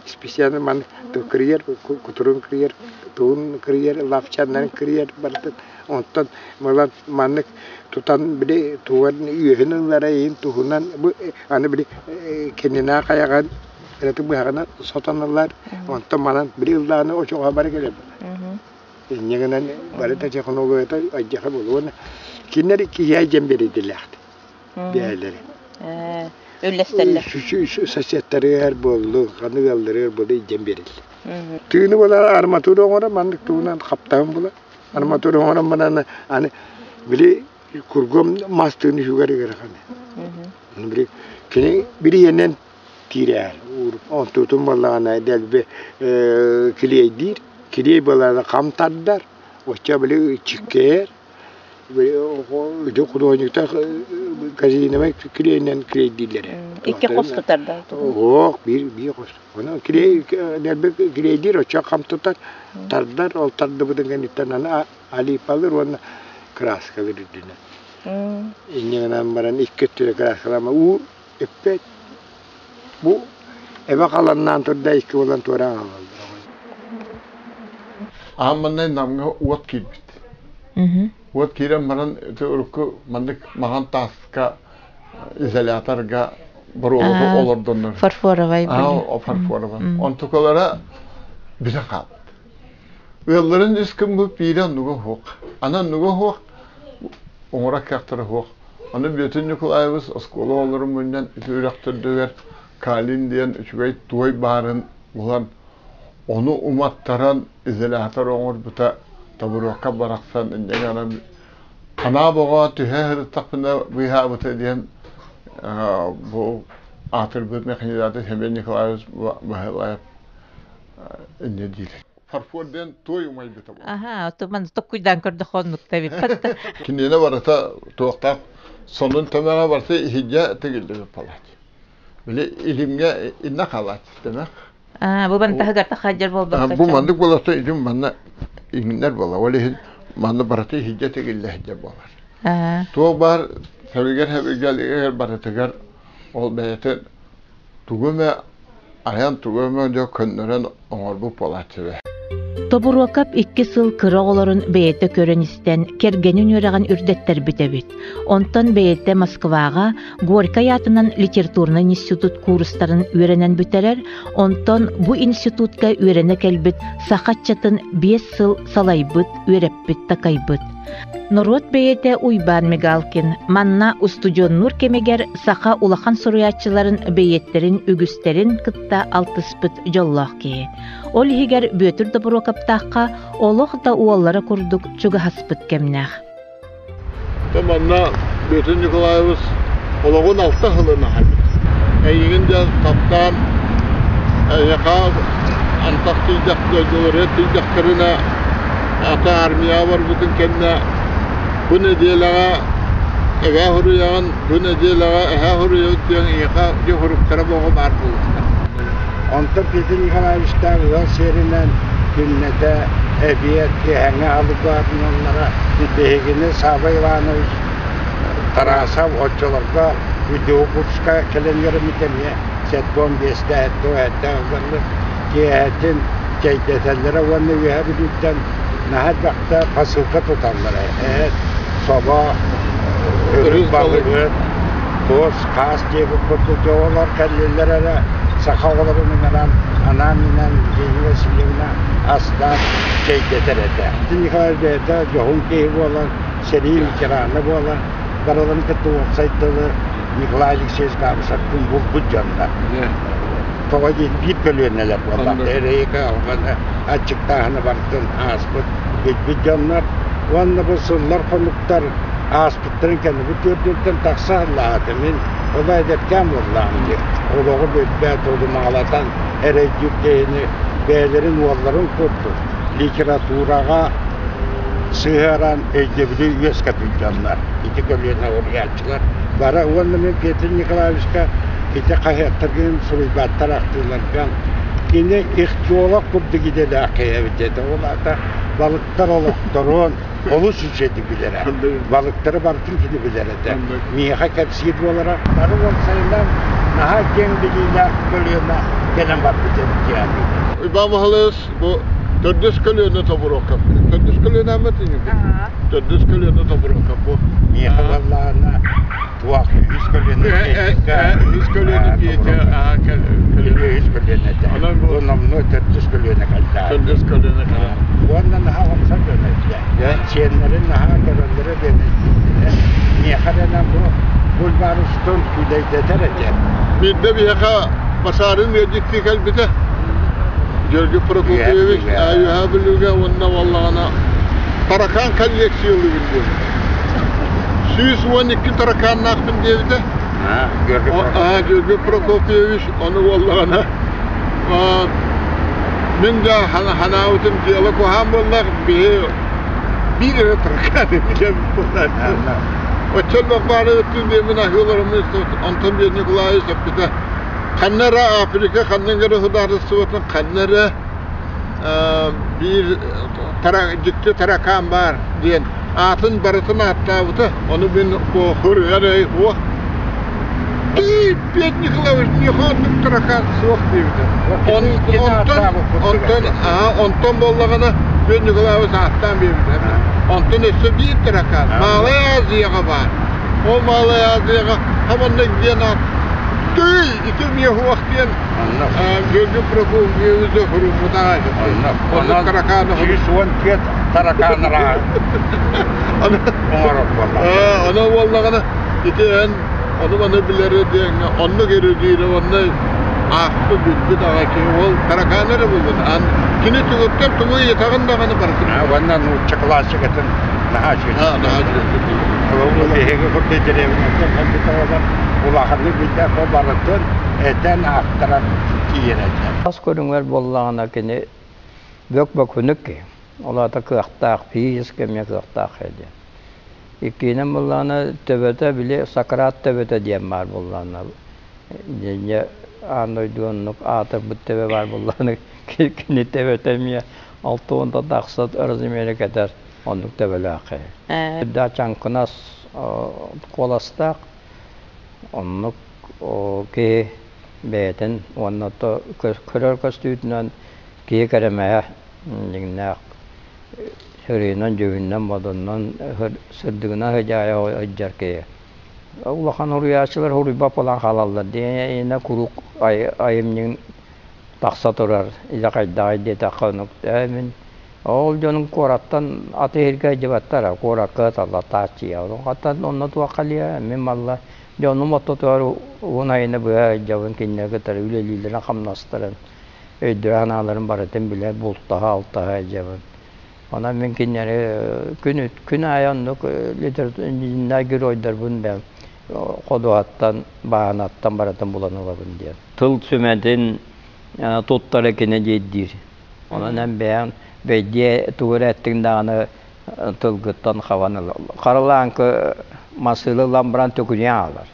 Специально маны кырыйар, кутурун кырыйар, тугун кырыйар, лапчаннарын кырыйар барытын. Онтон мылан маннык тутан били туган үөһүн ыллара иһин туһунан бу аны били кэннинээх айаҕын эрэтик быһаҕынан сотон ылар. Онтон манан били ыллааны очоҕо бары кэлэр. Инньэ гынан бары да технологията айдьаха буолуо. Кинилэр киһи дьэн биэрдилээхт. Бээлэри. Үллэстэллэр. Соседтарыгар буоллун, ханнык ыалларыгар буоллун илдьэн биэрэллэр. Тыыны буолар арматура оҥорон маннык тугунан хаптаһын була. Арматура оҥорон баран аны били кургум мас тыын үһүгэр ыарахан. Били кини бириэнэн тиирээр. Онтутун буоллаҕына дэлби килиэйдиир. Килиэй буоллаҕына хам тардар. Оччо били чиккээр. Ити художниктар казиновай килиэйинэн килиэйдииллэрэ. Икки хос тутар да? Ох, биир биир хос. Онон килиэй дэлби килиэйдиир оччо хам тутар, тардар, ол тардыбытын кэнниттэн аны алипалыыр уонна краскалыыр үрдүнэн. Инньэ гынан баран икки өттүнэн краскалаама уу эппэт. Бу эбэ халаннаан турда икки буолан туораан хаалаллар. Аан маннай Намҥа уот киирбит. Уот киирэн баран ити урукку маннык маҕан тааска изоляторга боруобата олордоннор. Фарфоровай. Аа, фарфоровай. Онтукалара бүтэн хаалбыт. Ыалларын үс күн биирэ оннуга суох. Аны оннуга суох, оҥорор кыахтара суох. Аны Бүөтүр Ньукулаайабыс оскуола оҕолорун мунньан ити үрэх төрдүгэр Калин диэн үчүгэй туой баарын булан, ону уматтаран изолятор оҥорбута Тобуруокка барахсан инньэ гынан ханаа боҕо түһэ сырыттахпына быыһаабыта диэн бу аатырбыт механизатор Семен Николаевич Баһылаев инньэ диир. Фарфор диэн туой умайбыта буолар. Аха, отуман токкуйдаан көрдөх оннукта биппат. Киниэнэ барыта туохтаах сонун төмөҕө барыта иһирдьэ тигиллибит палат. Били илимҥэ инна халаат тэмэх. Аа, бу бантаһыгар тахаджар буолбакка. Бу маннык буолата илим манна иҥнэр буола. Ол иһин манна барыта иһирдьэ тигиллэ иһирдьэ буолар. Туох баар сэбигэр-сэбиргэлигэр барытыгар ол бэйэтин тугу эмэ айан тугу эмэ дьэ көннөрөн оҥорбут буолааччы эбэ. Тобуруокап икки сыл кыра оҕолорун бэйэтэ көрөн-истэн, кэргэнин үөрэҕин үрдэттэрбит эбит. Онтон бэйэтэ Москваҕа Горькай аатынан литературнай институт куурустарын үөрэнэн бүтэрэр, онтон бу институтка үөрэнэ кэлбит саха ыччатын 5 сыл салайбыт, үөрэппит, такайбыт. Норуот бэйэтэ Уйбаан Мигалкин манна устудьуоннуур кэмигэр саха улахан суруйааччыларын бэйиэттэрин үгүстэрин кытта алтыспыт дьоллоох киһи. Ол иһигэр Бүөтүр Добуруокаптаахха олох да уоллара курдук чугаһаспыт кэмнээх. Манна Бүөтүр Николаевич олоҕун алта сылын аһарбыт. Эйигин дьэ таптаан эйиэхэ антах тиийдэх дойдуларыгар тиийдэхтэринэ ата армияҕа барбытын кэннэ бу нэдиэлэҕэ эбээ суруйаҕын, бу нэдиэлэҕэ эһээ суруйабыт диэн эйиэхэ дьэ суруктара бөҕө баар буолуохтаах. Онтон Петр Николаевичтаах ыал сиэринэн күннэтэ эбиэт, киэһэҥҥи аһылык баатыналлара. Биһигини Савва Иванович Тарасов оччолорго видеокурска кэлэн үөрэммит эмиэ 75-тэ 77 ылларлар киэһэтин чэйдэтэллэрэ уонна Үөһээ Бүлүүттэн наһаа элбэхтэ посылка туталлара. Эт, собо, өрүс балыгын, туос, хаас диэбит курдук дьэ олор кэллилэр эрэ саха оҕолорун ыҥыран анаан-минээн Евгения Васильевна астаан чэйдэтэр этэ. Николай бэйэтэ дьоһун киһи буолан, сэрии ветерана буолан, барыларын кытта уопсай тылы Николай Алексеевич Габышевтыын булбут дьоннор. Тоҕо диэн биир көлүөнэлэр буоллахтар. Эрэйи алҕаны, аччыктааһыны барытын ааспыт, билбит дьоннор. Уонна бу сыллар-хонуктар ааспыттарын кэннэ бу түөрдүнтэн тахса сыллаата мин ону эдэркээн буоллаҕым дии. Олоҕу билбэт, удумаҕалатан эрэйдиир киһини бэйэлэрин уолларын курдук литератураҕа сыһыаран өйдөбүлү үөскэппит дьоннор. Ити көлүөнэ уруйааччылар бары уонна мин Петр Николаевичка ити хаһыаттаргын суруйбаттар ахтыыларган кини ихтиолог курдук идэлээх киһи эбит этэ. Ол аата балыктар олохторун олус үчүгэйдик билэрэ. Балыктары барытын кини билэр этэ. Миэхэ кэпсиир буолара. Бары уопсайынан наһаа киэҥ билиилээх көлүөнэ кэлэн барбыт эбит диэн. Иван Михайлович бу төрдүс көлүөнэ тобуруокап. Төрдүс көлүөнэ аммат Төрдүс көлүөнэ тобуруокап бу. Миэхэ буоллаҕына туох үһүс көлүөнэ үһүс көлүөнэ Петя үһүс көлүөнэ этэ. Бу номнуо төрдүс көлүөнэ кэллэ. Төрдүс көлүөнэ кэлэ. Уонна наһаа омсор дьон этилэр. Сиэннэрин наһаа көрөллөрө диэн этилэр. Миэхэ эрэнэн бу Бульвар устун күүлэйдэтэр этэ. Биирдэ биһиэхэ Башарын ыалдьыттыы кэлбитэ. Георгий Прокопьевич Үөһээ Бүлүүгэ уонна буоллаҕына таракаан коллекциялыыбын диэбитэ. 112 таракааннаахпын диэбитэ. Георгий Прокопьевич ону буоллаҕына мин да ханаабытым дьыала куһаан буоллах биһи биир эрэ таракаан билэбит буоллааччы. Оччоллох баары өттүн диэмин аһыыларым Антон Николаевич эппитэ ханна эрэ Африка ханна эрэ судаарыстыбатын ханна эрэ биир дьикти таракаан баар диэн аатын барытын ааттаабыта. Ону мин хоруйар уох Петр Николаевич миэхэ оннук таракаан суох диэбитэ. Онтон онтон буоллаҕына Петр Николаевич ааттаан биэрбитэ. Онтон өссө биир таракаан Малай Азияҕа баар. Ол Малай Азияҕа хаманнык диэн аат Тый, ити миэхуох диэн Георгий Прокопьевич хуруммутаҕа. Онно таракааны 114 таракаан оҥорор буолла. Ону буоллаҕына ити эн ону маны билэри диэҥҥэ оннук эрудиирэ онно аахпыт билбит аҕа киһи ол таракаан эрэ булбут. Ан кини тугуттан тугу ыйытаҕын даҕаны барытын. Уонна нуучча классикатын наһаа үчүгэй. Наһаа үчүгэй. Биһиги курдук дэриэбинэттэн кэлбит оҕолор улаханнык билбэт барытын этэн аахтаран тиийэр этэ. Тас көрүҥэр буоллаҕына кини бөк бөкүнүк киһи. Ол аата кыахтаах, физически эмиэ кыахтаах киһи диэн. Иккиһинэн буоллаҕына төбөтө били Сократ төбөтө диэн баар буоллаҕына дьэ аан дойду оннук аатырбыт төбө баар буоллаҕына кини төбөтө эмиэ 60 тахса размеры кэтэр оннук төбөлөөх киһи. Үрдээх чаҥкынас куоластаах оннук киһи бэйэтин уонна көрөр көстүүтүнэн киһи кэрэмэһэ дьиҥнээх сырыынан, дьүһүнүнэн, модунунан сырдыгынан сыдьаайа сылдьар киһи. Улахан уруйааччылар уруйбат буолан хаалаллар диэн куруук айымньыҥ тахса турар илэ хайдаҕый диэтэххэ оннук ээ мин ол дьонум куораттан атыыһырга сылдьыбаттара куоракка ыталлатааччыйа хаттан онно туох кэлиэ мин малла дьонум ортотугар уһун айаны быһа сылдьабын кинилэри кытары үлэлииллэрин хамнастарын өйдөрө-санааларын барытын билэ бултаһа-алтаһа сылдьабын онон мин кинилэри күн күн аайы оннук литературнай геройдарбын бэл ходуһаттан бааһынаттан барытын булан ылабын диэн тыл сүмэтин туттара кини диир. Онон эн бэйэҥ бэйдиэ тугу эрэ эттиҥ даҕаны тылгыттан хабан ыл. Харалааҥкы массыына ылан баран төкүнүйэн хаалар.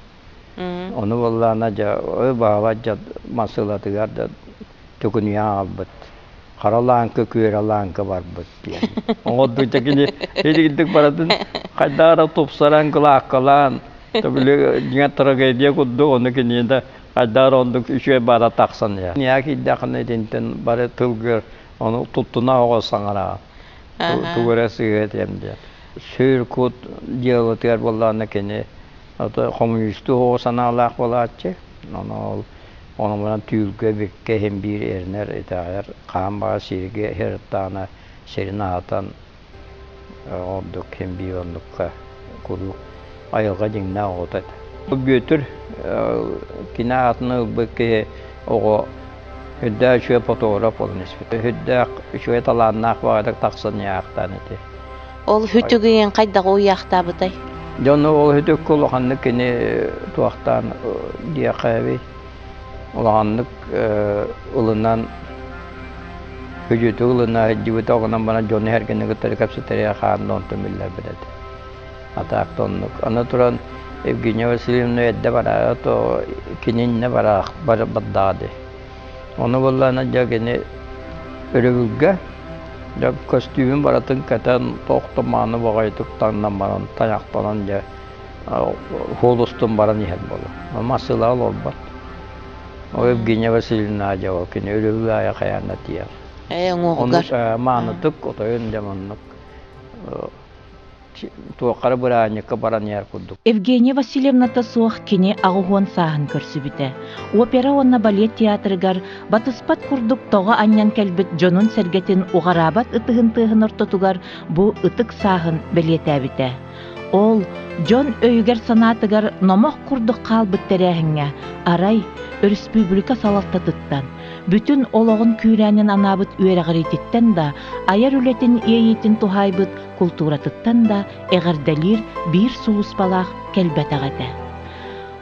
Ону буоллаҕына дьэ ой баҕабат дьэ массыылатыгар да төкүнүйэн хаалбыт. Хара лааҥкы, күөрэ лааҥкы барбыт диэн. Оҥордучча кини итинник барытын хайдах эрэ тупсаран, кылааккалаан, били дьиҥэ трагедия курдук ону киниэнэ хайдах эрэ оннук үчүгэй баара тахсан иһэр. Ньаа киирдэххинэ итинтэн бары тылгыр ону туттуна оҕо саҥараҕын. Тугу эрэ сыыһа этиэм диэн. Сүр кут дьыалатыгар буоллаҕына кини хомуньуустуу оҕо санаалаах буолааччы. Ону ол ону баран түүлгэ биккэ иһин биир эрэнэр итэҕэйэр хаан баҕа сиргэ иһэртаана сирин аһатан ордук ким биир оннукка куруук айылҕа дьиҥнээх оҕото этэ. Бүөтүр кини аатын ылбыт киһи оҕо үрдээх үчүгэй фотограф буолан испит. Үрдээх үчүгэй талааннаах баҕайытык тахсан иһаахтаан ити. Ол хүтүгүйэн хайдах уйаахтаабытай? Дьону ол хүтүккэ улаханнык кини туохтаан диэхээбий улаханнык ылынан Хүдьүтү ылына сылдьыбыта оҕунан баран дьону эргини кытары кэпсэтэригэр хаан да онтон биллэрбэт этэ. Атаак да оннук. Аны туран Евгения Васильевна эрдэ бараара то кини иннэ бараах бардаҕа дии. Ону буоллаҕына дьэ кини өрөбүлгэ дьэ көстүүмүн барытын кэтэн туох да мааны баҕайытык таҥнан баран тайахтанан дьэ суол устун баран иһэр буолар. Массыылаҕа олорбот. Ол Евгения Васильевна дьэ ол кини өлөрүү аайы хайаан да тиийэр. Ээ уҥуоҕугар. Оннук маанытык отойун дьэ оннук туоххара бырааһынньыкка баран иһэр курдук. Евгения Васильевната суох кини 80 сааһын көрсүбүтэ. Опера уонна балет театрыгар батыспат курдук тоҕо анньан кэлбит дьонун-сэргэтин уҕараабат ытыһын тыаһын ортотугар бу ытык сааһын бэлиэтээбитэ. Ол дьон өйүгэр-санаатыгар номох курдук хаалбыт тэрээһиҥҥэ арай өрөспүүбүлүкэ салалтатыттан, бүтүн олоҕун күүрээнин анаабыт үөрэҕириититтэн да, айар үлэтин иэйиитин туһаайбыт култууратыттан да эҕэрдэлиир биир сулууспалаах кэлбэтэх этэ.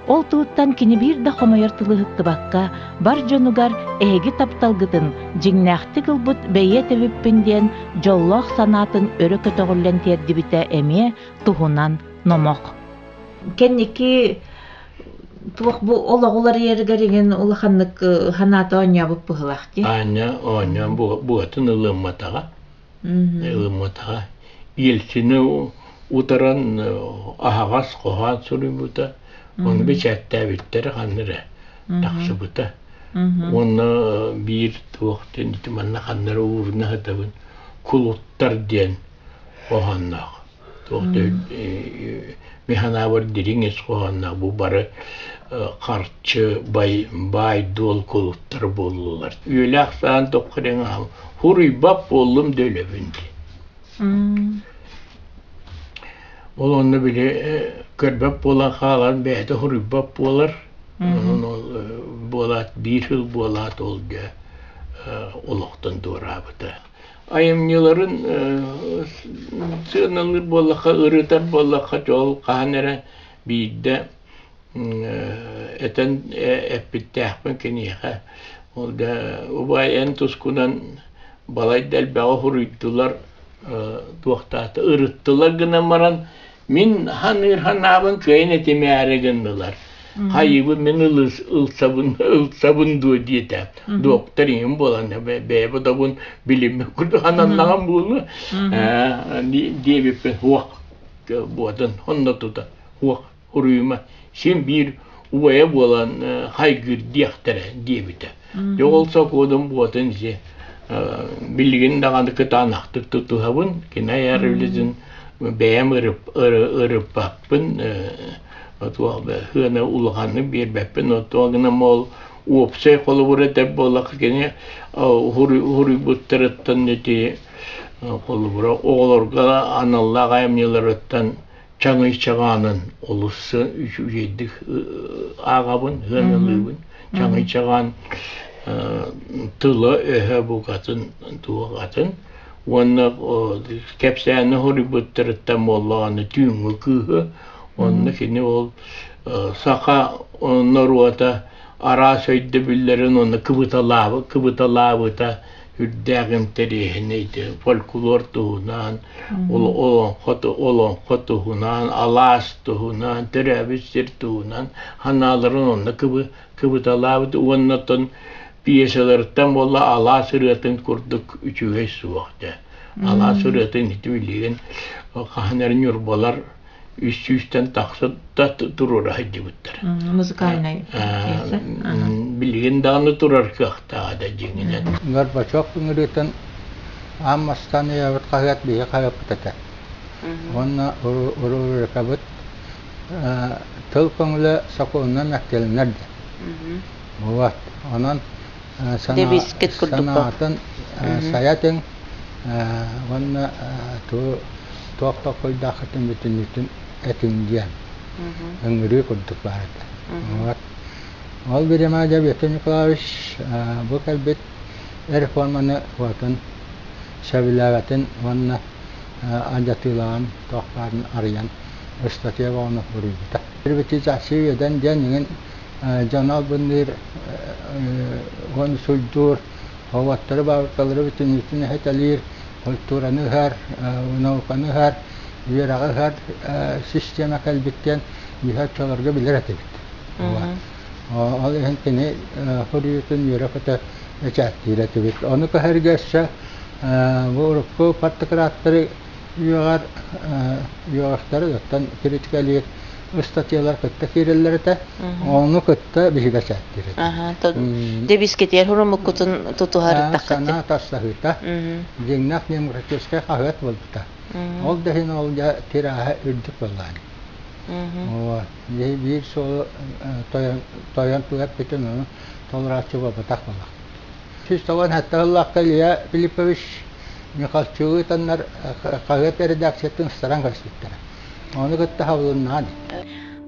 Ол туһуттан кини биир да хомойор тылы ыһыктыбакка, бар дьонугар эһиги тапталгытын дьиҥнээхтик ылбыт бэйиэт эбиппин диэн дьоллоох санаатын өрө көтөҕүллэн тиэрдибитэ эмиэ туһунан номох. Кэнники туох бу олоҕу уларыйарыгар игин улаханнык санаата оонньообут быһылаах дии. Аанньа оонньоон буотун ылымматаҕа. Ылымматаҕа. Ельцини утаран аһаҕас хоһоон суруйбута. Ону бэчээттээбиттэрэ ханна эрэ тахсыбыта. Уонна биир туох диэн ити манна ханна эрэ ууруна сытабын кулуттар диэн хоһоонноох. Туох да мин санаабар дириҥ ис хоһоонноох бу бары харчы бай баай-дуол кулуттар буоллулар. Үөлээх саан тоххириҥ хуруйбат буоллум да өлөбүн дии. Ол онно били көрбөт буолан хаалан бэйэтэ хуруйбат буолар. Онон ол буолаат биир сыл буолаат ол дьэ олохтон туораабыта. Айымньыларын сыаналыыр буоллахха, ырытар буоллахха, ол хаһан эрэ биирдэ этэн эппиттээхпин киниэхэ. Ол да убай эн тускунан балайда элбэҕи суруйдулар, туохтаата ырыттылар гынан баран мин ханыыр ханаабын кыайан этимээри гыннылар. Хайыбын мин ылсабын ылсабын дуо диэтэ. Доктор иҥин буолан бэйэбэ добун билиммин курдук ананнаҕым буолуо диэбиппин хуох буотун онно тута хуох хуруйума син биир убайа буолан хайгыыр диэхтэрэ диэбитэ. Дьэ ол сокуонун буотун си билигин даҕаны кытаанахтык тутуһабын кини айар үлэтин бэйэм ырыппаппын сыана улаханнык биэрбэппин оттон гынан ол уопсай холобур этэр буоллахха кини уһуруйбуттарыттан ити холобура оҕолорго аналлаах айымньыларыттан чаҥый чаҕаанын олус үчүгэйдик ааҕабын сыаналыыбын чаҥый чаҕаан тыла-өһө букатын туох атын уонна кэпсээни суруйбуттарыттан буоллаҕына түүҥҥү кыыһы Онно кини ол саха норуота араас өйдөбүллэрин уонна кыбыталаабыта үрдээх интэриэһинэй фольклор туһунан, олоҥхо туһунан, алаас туһунан, төрөөбүт сир туһунан санааларын онно кыбыталаабыт уонна оттон пьесаларыттан буолла алаас ырыатын курдук үчүгэй суох дьэ. Алаас ырыатын ити билигин хаһан эрэ ньурбалар үс сүүстэн тахса да туруора сылдьыбыттар. Музыкальнай пьеса. Билигин даҕаны турар кыахтааҕа да дьиҥинэн. Горбачев ыҥырыытын аан бастаан өйөөбүт хаһыат биһиги хаһыаппыт этэ. Уонна рубрикабыт тыл көҥүлэ сокуонунан мэктиэлэнэр диэн. Вот. Онон санаатын сайа этиҥ уонна туох толкуйдааххытын бүтүннүүтүн этиҥ диэн ыҥырыы курдук баар этэ. Вот. Ол бириэмэ дьэ Виктор Николаевич бу кэлбит реформаны уотун сөбүлээбэтин уонна алдьатыылааҕын туох баарын арыйан ыстатыйа бөҕөнү суруйбута. Приватизация үөдэн диэн иҥин дьону албынныыр уонна суйдуур Уолаттары баабыркалары бүтүннүүтүн эһэтэлиир, культураны ыһар, науканы ыһар, үөрэҕи ыһар система кэлбит диэн биһи оччолорго билэр этибит. Ол иһин кини суруйуутун үөрэ-көтө бэчээттиир этибит. Ону көһөргө өссө бу урукку партократтары үөҕэр үөҕэхтэри оттон критикалиир ыстатыйалар кытта киирэллэр этэ. Ону кытта биһиги бэчээттиир этэ. Дебискетиэр хурумуккутун тутуһар Санаа тастаһыыта. Дьиҥнээх демократическай хаһыат буолбута. Ол да иһин ол дьэ тирааһа үрдүк буоллаҕа. Вот. Биир суолу тойон туһаппытын ону толорааччы буолбатах буоллах. 197 сыллаахха Илья Филиппович Михалчугу ыытаннар хаһыат редакциятын ыстаран көрсүбүттэрэ. Ону кытта хабылыннаан.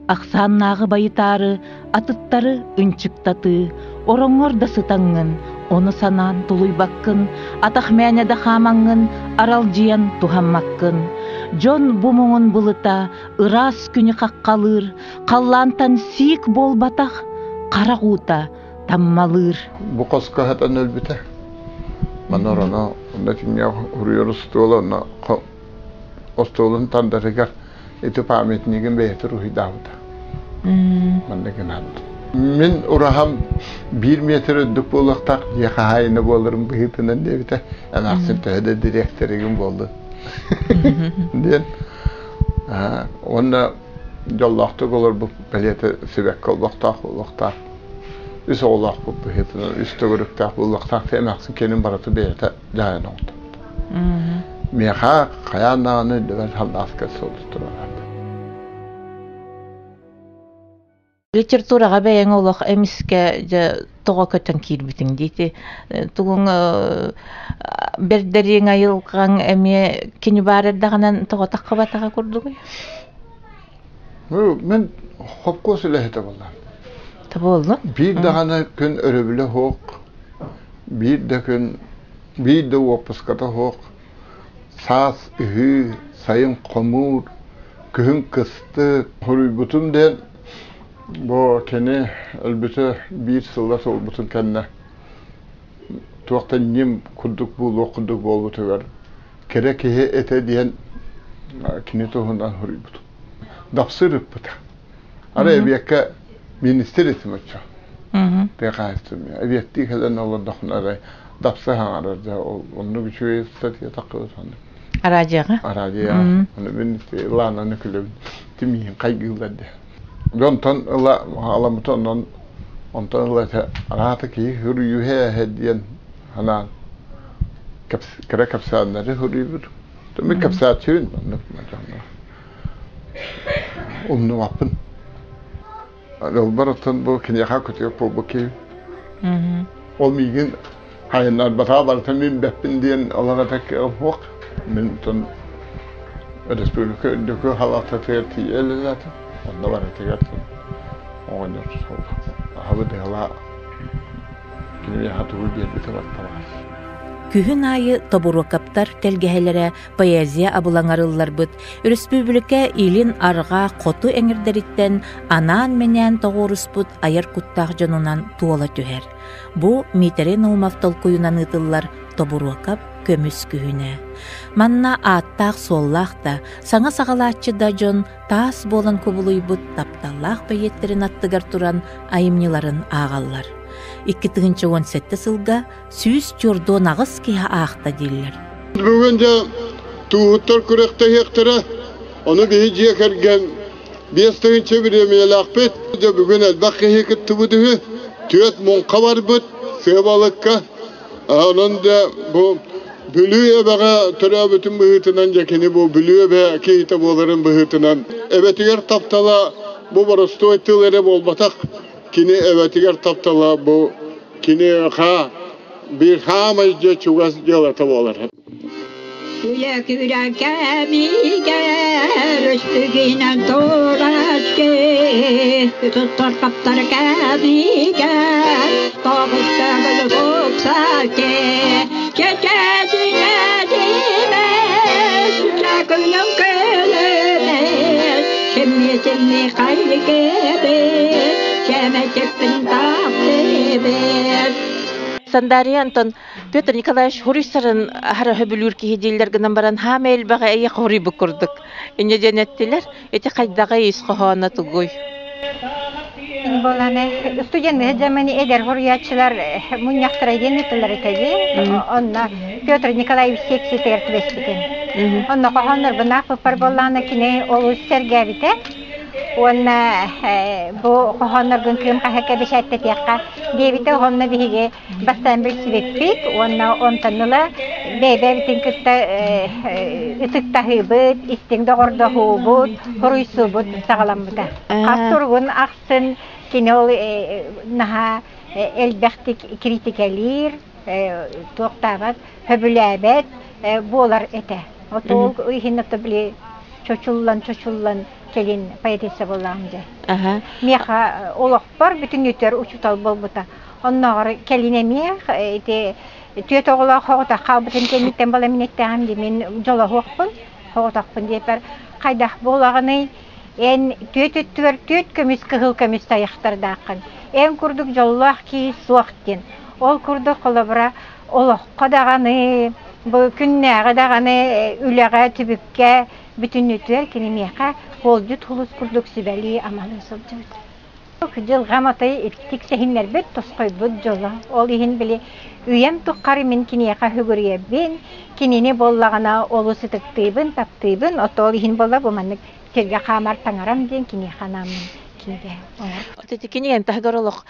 Ахсааннааҕы байытаары атыттары ынчыктатыы, ороҥҥор да сытаҥҥын, ону санаан тулуйбаккын, атах мээнэ да хаамаҥҥын аралдьыйан туһаммаккын. Дьон бу муҥун былыта ыраас күнү хаххалыыр, халлаантан сиик буолбатах, харах уута таммалыыр. Бу хоско хатан өлбүтэ. Манна ороно, онно киниэхэ уруйар устуола, онно остуолун тандарыгар ити памятнигын бэйэтэ уруһуйдаабыта. Манна гынан. Мин ураһам биир метр үрдүк буолуохтаах дьиэ хаһаайына буоларым быһыытынан диэбитэ. Эмээхсин төһө да дириэктэригин буоллун диэн. Уонна дьоллоохтук олорбут бэлиэтэ сибэкки олохтоох буолуохтаах. Үс оҕолоохпут быһыытынан үс төгүрүктээх буолуохтаах эмээхсин кэлин барыта бэйэтэ дьаһайан оҥордо. Миэхэ хайаан даҕаны үрдүбэр саллааска сылдьытылар. Литератураҕа бэйэҥ олох эмискэ дьэ тоҕо көтөн киирбитиҥ диити тугуҥ бэрдэриэҥ айылҕаҥ эмиэ кини баар эрдэҕинэн тоҕо таххыбатаҕа курдугуй? Мин хопкуос үлэһитэ буоллам. Таболлу? Биир даҕаны күн өрөбүлэ суох, биир да күн биир да уоппуската суох, саас ыһыы, сайын хомуур, күһүн кыстык. Хоруйбутум диэн бу кини өлбүтэ биир сыла суолбутун кэннэ туох да ньим курдук буолуох курдук буолбутугар кэрэ киһи этэ диэн кини туһунан суруйбутум. Дапсыр ыппыта. Арай эбиэккэ министр этим оччо. Тыа хаһаайыстыбатын. Эбиэттии кэлэн олордохпуна арай дапсы хаҥарар дьэ ол оннук үчүгэй статья таххыбыт оннук. Араадьыйаҕа? Араадьыйаҕа. Ону мин Лаананы күлэбин. Тимиһин хайгыыллар дии. Дьонтон ыла аламмыта онон онтон ыла этэ араата киһи суруйуһэ диэн санаан кыра кэпсээннэри суруйбут. Мин кэпсээччибин оннук умнубаппын. Ылбар оттон бу киниэхэ күтүөк буолбут киһи. Ол миигин хайыннарбатаҕа барыта мин бэппин диэн олор этэ суох. Мин оттон республика үрдүкү халататыгар тиийэ үлэлээтим. Онно барытыгар оҕонньор аһабы дыһала кини миэхэ тугу биэрбитэ барыта баар. Күһүн аайы Тобуруокаптар тэлгэһэлэрэ поэзия абылаҥар ылларбыт өрөспүүбүлүкэ илин-арҕаа хоту эҥэрдэриттэн анаан-минээн тоҕуоруспут айар куттаах дьонунан туола түһэр. Бу Миитэрэй Наумов толкуйунан ыытыллар Тобуруокап көмүс күһүнэ. Манна ааттаах-суоллаах да, саҥа саҕалааччы да дьон таас буолан кубулуйбут тапталлаах бэйиэттэрин аттыгар туран айымньыларын ааҕаллар. 2017 сылга 148 киһи аахта дииллэр. Бүгүн дьэ тууһуттар күрэхтэһиэхтэрэ. Ону биһи дьиэ кэргэн 5000 бириэмийэлээхпит. Дьэ бүгүн элбэх киһи кыттыбыт үһү. Түөрт муҥха барбыт сыа балыкка. Онон дьэ бу Бүлүү эбэҕэ төрөөбүтүн быһыытынан дьэ кини бу Бүлүү эбэ киһитэ буоларын быһыытынан эбэтигэр таптала бу боростуой тыл эрэ буолбатах. Кини эбэтигэр таптала бу киниэхэ биир хаамай дьэ чугас дьыалата буолар. Үлэкүрэ кэмигэр өстүгүнэн турааччы туттар хаптар кэмигэр тоҕустагыл тупсааччы чэчэчинэ димэс үлэкүнүм көлөмэс сэмми-сэмми хайгыбыт чэмэчэппин таптыбыт Сандария Антон Петр Николаевич хоруйсарын аһара хөбүлүүр киһи дииллэр гынан баран хаама элбэҕи эйэ хоруйбут курдук. Инньэ диэн эттилэр. Ити хайдаҕый ис хоһооно тугуй? Буоланы студенты дьамани эдэр хоруйааччылар мунньахтара диэн ыытыллар этэ Онно Петр Николаевич секциятыгар түбэспитим. Онно хоһооннорбун аахпыппар буоллаҕына кини олус сэргээбитэ. Уонна бу хоһоонноргун Крым хаһыакка бэчээттэтиэххэ диэбитэ. Онно биһиги бастаан билсибиппит уонна онтон ыла бэйэ-бэйэбитин кытта ытыктаһыыбыт, истиҥ доҕордоһуубут, хоруйсуубут саҕаламмыта. Хас суругун ахсын кини ол наһаа элбэхтик критикэлиир, туохтаабат, сөбүлээбэт буолар этэ. Ол иһин били чочуллан чочуллан кэлин поэтесса буоллаҕым дьэ. Миэхэ олохпор бүтүннүүтүгэр учуутал буолбута. Оннооҕор кэлин эмиэ ити түөрт оҕолоох соҕотох хаалбытын кэнниттэн буола мин эттэҕим дии мин дьолоһуохпун соҕотохпун диэпэр хайдах буолаҕыный эн түөрт өттүгэр түөрт көмүс кыһыл көмүс тайахтардааххын эн курдук дьоллоох киһи суох диэн ол курдук холобура олоххо даҕаны бу күннээҕи даҕаны үлэҕэ түбүккэ бүтүннүүтүгэр кини миэхэ хоолдьут хулус курдук сүбэлии амалыы сылдьыбыт Дьылҕам атай итик сэһиннэрбит тосхойбут дьоло. Ол иһин били үйэм тухары мин киниэхэ сүгүрүйэбин, кинини буоллаҕына олус ытыктыыбын, таптыыбын, ото ол иһин буолла бу маннык сиргэ хаамар таҥарам диэн киниэхэ анааммын кинигэ оҥорбут. Ити кинигэм таһыгар олох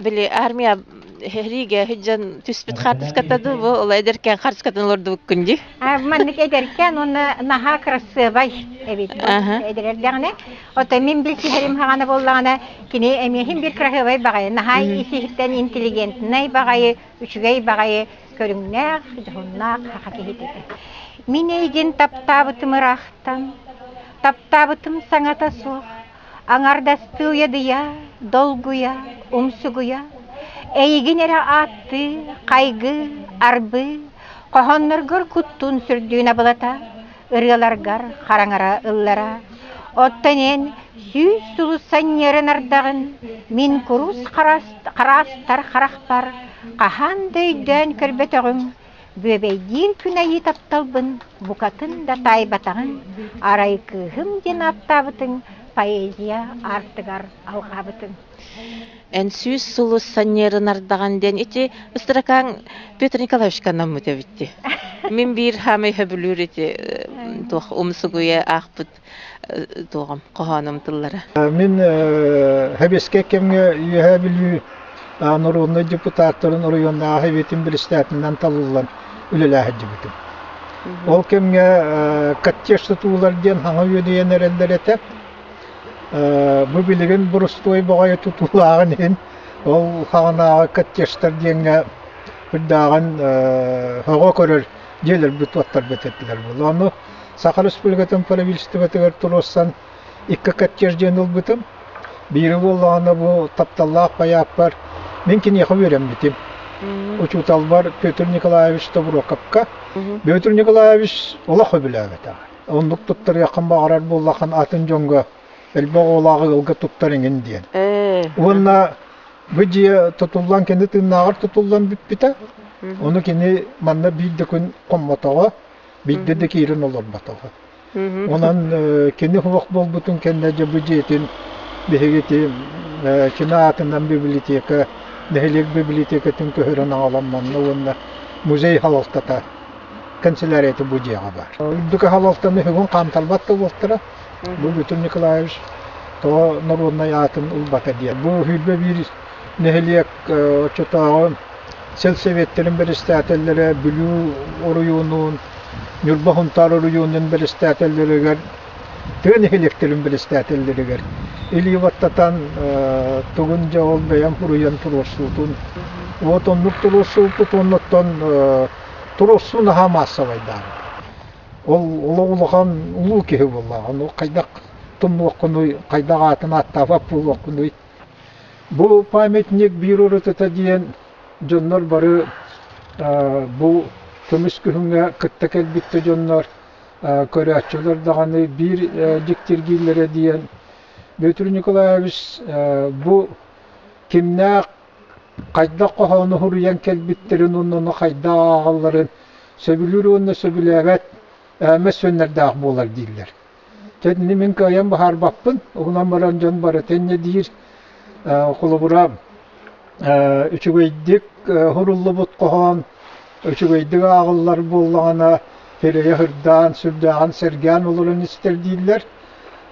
били армия Риге сылдьан түспүт хаартыската дуу бу ол эдэркээн хаартыскатын олордубуккун дии. Маннык эдэркээн уонна наһаа кырасыабай эбит эдэр эрдэҕинэ. Оттон мин билсиһэрим хаҕана буоллаҕына кини эмиэһин биир кыраһыабай баҕайы, наһаа ис-иһиттэн интеллигентнэй баҕайы, үчүгэй баҕайы көрүҥнээх, дьоһуннаах саха киһитэ этэ. Мин эйигин таптаабытым ыраахтан, таптаабытым саҥата суох, Аҥардастыы уйадыйа, долгуйа, умсугуйа, эйигин эрэ ааттыы, хайгыы, арбыы, хоһоонноргор куттуун сүрдүүн абылата, ырыаларгар хараҥара ыллара. Оттон эн сүүс сулус санньыарын ардаҕын, мин курус хараастар харахпар хаһан да өйдөөн көрбөтөҕүм, Бүөбэйдиир күн айыы тапталбын букатын да таайбатаҕыҥ, арай кыыһым диэн ааттаабытыҥ поэзия аартыгар алҕаабытыҥ. Эн сүүс сулус санньыарын ардаҕын диэн ити ыстыракаан Петр Николаевичка анаммыт эбит дии. Мин биир хаамай сөбүлүүр ити туох умсугуйа аахпыт туоҕум хоһоонум тыллара. Мин Хэбиэскэй кэмҥэ Үөһээ Бүлүү норуодунай депутаттарын оройуоннааҕы Сэбиэтин председателинэн талыллан үлэлээһирдибитим. Ол кэмҥэ коттедж тутуулар диэн саҥа үөдүйэн эрэллэр этэ. Бу билигин боростуой баҕайы тутуулааҕын иһин ол хаҕанааҕы коттеджтар диэҥҥэ үрдээҕин һөҕө көрөр дьиэлэрбит уоттарбыт этилэр буолуо. Ону Саха Республикатын правительствотыгар туруорсан икки коттедж диэн ылбытым. Биири буоллаҕына бу тапталлаах байааппар мин киниэхэ үөрэммитим. Учууталбар Петр Николаевич Тобуруокапка. Петр Николаевич олох өбүлээбэтэҕэ. Оннук туттарыаххын баҕарар буоллаххын атын дьоҥҥо элбэх оҕолоох ыалга туттар эҥин диэн. Уонна Бу дьиэ тутуллан кини тыыннааҕар тутуллан бүппүтэ. Ону кини манна биир да күн хоммотоҕо, биирдэ да киирэн олорботоҕо. Онон кини суох буолбутун кэннэ дьэ бу дьиэтин биһиги ити кини аатынан библиотека, нэһилиэк библиотекатын көһөрөн аҕалан манна уонна музей халалтата канцелярията бу дьиэҕэ баар. Үрдүк халалтаны бүгүн хаамтарбат да буолтара. Бу Петр Николаевич тоҕо норуодунай аатын ылбата диэн. Бу сүүрбэ биир нэһилиэк оччотооҕу сельсоветтэрин бэрэстээтэллэрэ Бүлүү оройуонун, Ньурба Сунтаар оройуонун бэрэстээтэллэригэр, тыа нэһилиэктэрин бэрэстээтэллэригэр илии баттатан тугун дьэ ол бэйэм суруйан туруорсуутун вот оннук туруорсууппут уонна оттон туруорсуу наһаа маассабайдаабыт. Ол олох улахан улуу киһи буоллаҕа. Ону хайдах тумнуоххунуй, хайдах аатын ааттаабат буолуоххунуй. Бу памятник биир уратыта диэн дьоннор бары бу көмүс күһүҥҥэ кытта кэлбит да дьоннор көрөөччүлэр даҕаны биир дьиктиргииллэрэ диэн Петр Николаевич бу кимнээх хайдах хоһоону суруйан кэлбиттэрин уонна ону хайдах ааҕалларын сөбүлүүр уонна сөбүлээбэт мөссүөннэрдээх буолар дииллэр. Чэ, мин кыайан быһаарбаппын, уһунан баран дьон барыта инньэ диир. Холобура, үчүгэйдик суруллубут хоһоон үчүгэйдик ааҕыллар буоллаҕына, сирэйэ сырдаан, сүрдээҕин сэргээн олорон истэр дииллэр.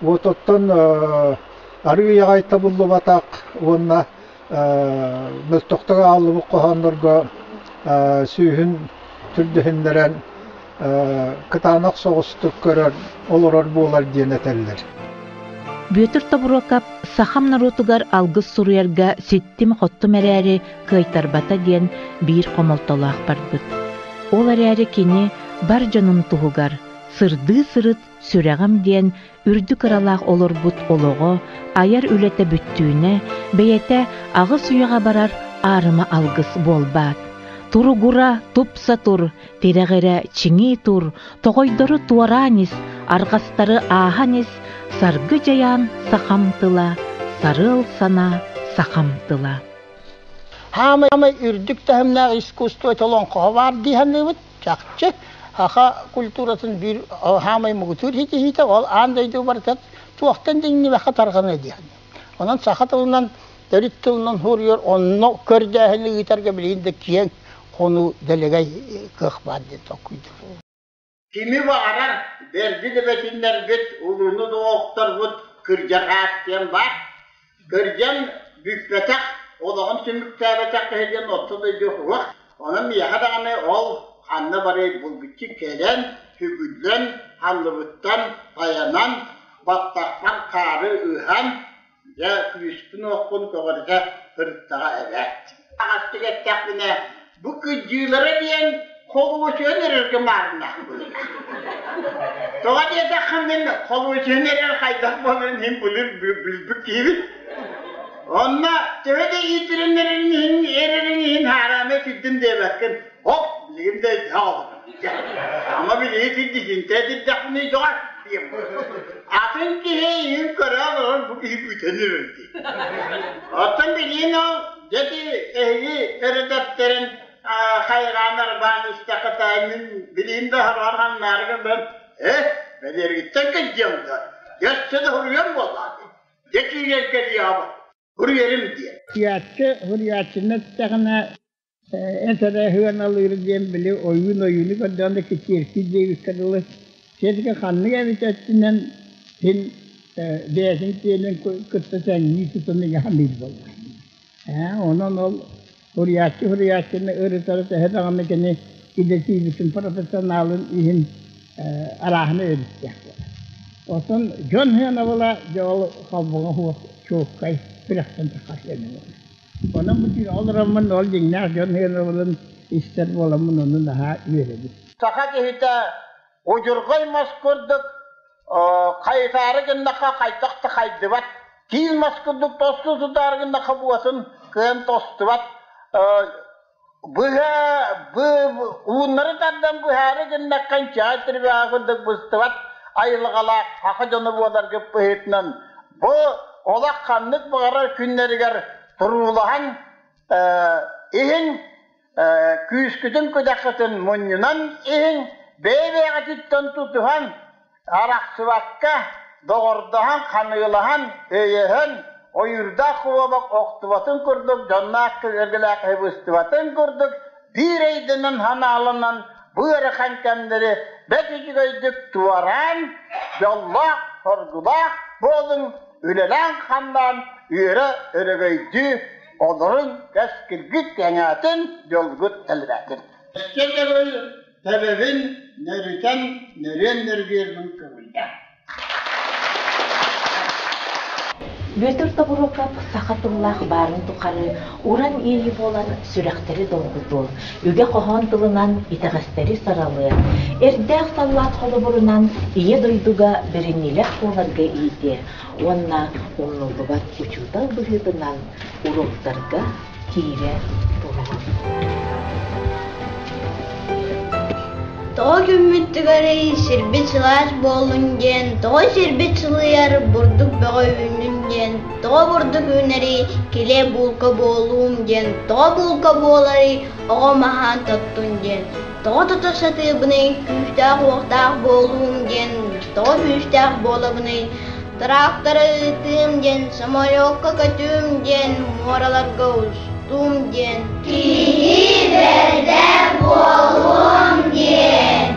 Вот оттон арыый аҕай табыллыбатах уонна мөлтөхтөр ааллыбыт хоһооннорго сүүһүн түрдэһиннэрэн кытаанах соҕустук көрөр, олорор буолар диэн этэллэр. Бүөтүр Тобуруокап сахам норуотугар алгыс суруйарга ситтим-хоттум эрээри кыайтарбата диэн биир хомолтолоох барбыт. Ол эрээри кини бар дьонун туһугар Сырдыы сырыт сүрэҕим диэн үрдүк ыралаах олорбут олоҕо, айар үлэтэ бүттүүнэ, бэйэтэ аҕыс үйэҕэ барар аарыма алгыс буолбаат. Туругура, тупса тур, тирэҕирэ чиҥии тур, тоҕойдору туораан ис, арҕастары ааһан ис, саргы дьайаан сахам тыла, сарыал санаа сахам тыла. Хаамай үрдүк таһымнаах искусство олоҥхоһо баар дии саныыбыт. Чахчы, саха культуратын биир хаамай муҥутуур ситиһиитэ ол аан дойду барыта туохтан да иҥнибэххэ тарҕаныа дии саныыбын. Онон саха тылынан, төрүт тылынан суруйар онно көрдөөһүнү ыытарга билигин да киэҥ хонуу дэлэгэй кыах баар диэн толкуйдуур. Кими баҕарар бэрди да бэтиннэрбит, улууну да охторбут кырдьаҕаас диэн баар. Кырдьан бүппэтэх, олоҕун түмүктээбэтэх киһи диэн орто дойду суох. Онон миэхэ даҕаны ол ханна барыай булгуччу кэлэн, сүгүллэн, санныбыттан тайанан, баттахпар хаары ыһан, дьэ күүспүн-уохпун көҕүрүтэ сырыттаҕа эбээт. Аҕастык эттэхпинэ, бу кыдьыылара диэн холуочуйан эрэргэ маарыннаах быһыылаах. Тоҕо диэтэххэ мин холуочуйан эрэр хайдах буоларын иһин былыр билбит киһибин. Онно төһө да иитирин эрэрин иһин эрэрин иһин хаараама итирдим диэбэккин. Хоп, билигин да өйдөөх олорон. Ама билиги кирдитинтэ итирдэхпиний доҕор диэн Атын киһи иһин көрө олорон бу киһи бүтэн эрэр дии. Оттон билигин ол дьэти эһиги эрэдэктэрин хайҕаан арбаан истэххэ мин билигин да хараҕар ханнаары гынан э бэлиэргиттэн кэлдиэм да өссө да суруйан буоллаа дьэ киирэн кэлиэҕэ суруйарым диэн. Суруйааччы суруйааччыны эттэҕинэ этэрэ сыаналыыр диэн били ойуун ойууну көрдөөн да кичиэркий диэбиккэ дылы сиэтики ханнык эбит өттүнэн син бэйэтин киэнин кытта тэҥнии тутан иҥэ саныыр буолла. Онон ол суруйааччы суруйааччыны ырытара төһө даҕаны кини идэтийбитин профессионалын иһин арааһына өрүттээх буолар. Оттон дьон сыанабыла дьэ ол холбоҕо суох чуолкай сүрэхтэн таххар сыана буолар. Онон бу түүн олороммун ол дьиҥнээх дьон сыанабылын истэр буоламмын ону наһаа үөрэбин. Саха киһитэ удьурҕай мас курдук хайытаары гыннахха хайдах да хайдыбат, киил мас курдук тосту сытаары гыннахха буотун кыайан тостубат, быһа ууннары тардан быһаары гыннахха чаай түрбэҕэ курдук быстыбат айылҕалаах саха дьоно буоларгыт быһыытынан бу олох ханнык баҕарар күннэригэр туруулаһан иһин күүскүтүн-күдэххитин мунньунан иһин бэйэ-бэйэҕититтэн тутуһан арахсыбакка доҕордоһон ханыылаһан өйөһөн ойуурдаах куобах охтубатын курдук дьонноох көлүөлээх киһи быстыбатын курдук биир өйдөнөн санааланан бу ыарахан кэмнэри бэрт үчүгэйдик туораан дьоллоох соргулаах буолуҥ үлэлээн-хамнаан үөрэ өрөгөйдүү олорун кэскилгит кэҥээтин, дьолгут элбээтин. Өссө төгүл төбөбүн нөрүтэн нөрүөн нөргүөрбүн көҥүллээх. Бүөтүр Тобуруокап саха тыллаах баарын тухары уран иэйии буолан сүрэхтэри долгутуо, үгэ-хоһоон тылынан итэҕэстэри саралыа, эрдээх саллаат холобурунан Ийэ дойдуга бэриниилээх буоларга иитиэ уонна умнуллубат учуутал быһыытынан уруоктарга киирэ туруо. Тоҕо күммүт түгэрий, сирбит сылаас буоллун диэн, тоҕо сирбит сылыйар, бурдук бөҕө үүннүн диэн, тоҕо бурдук үүнэрий, килиэп булка буолуум диэн, тоҕо булка буоларый, оҕом аһаан тоттун диэн, тоҕо тута сатыыбыный, күүстээх-уохтаах буолуум диэн, тоҕо күүстээх буолабыный, Тракторы ыытыым диэн, самолёкка көтүүм диэн, муораларга устуум диэн. Киһи бэрдэ буолуом диэн.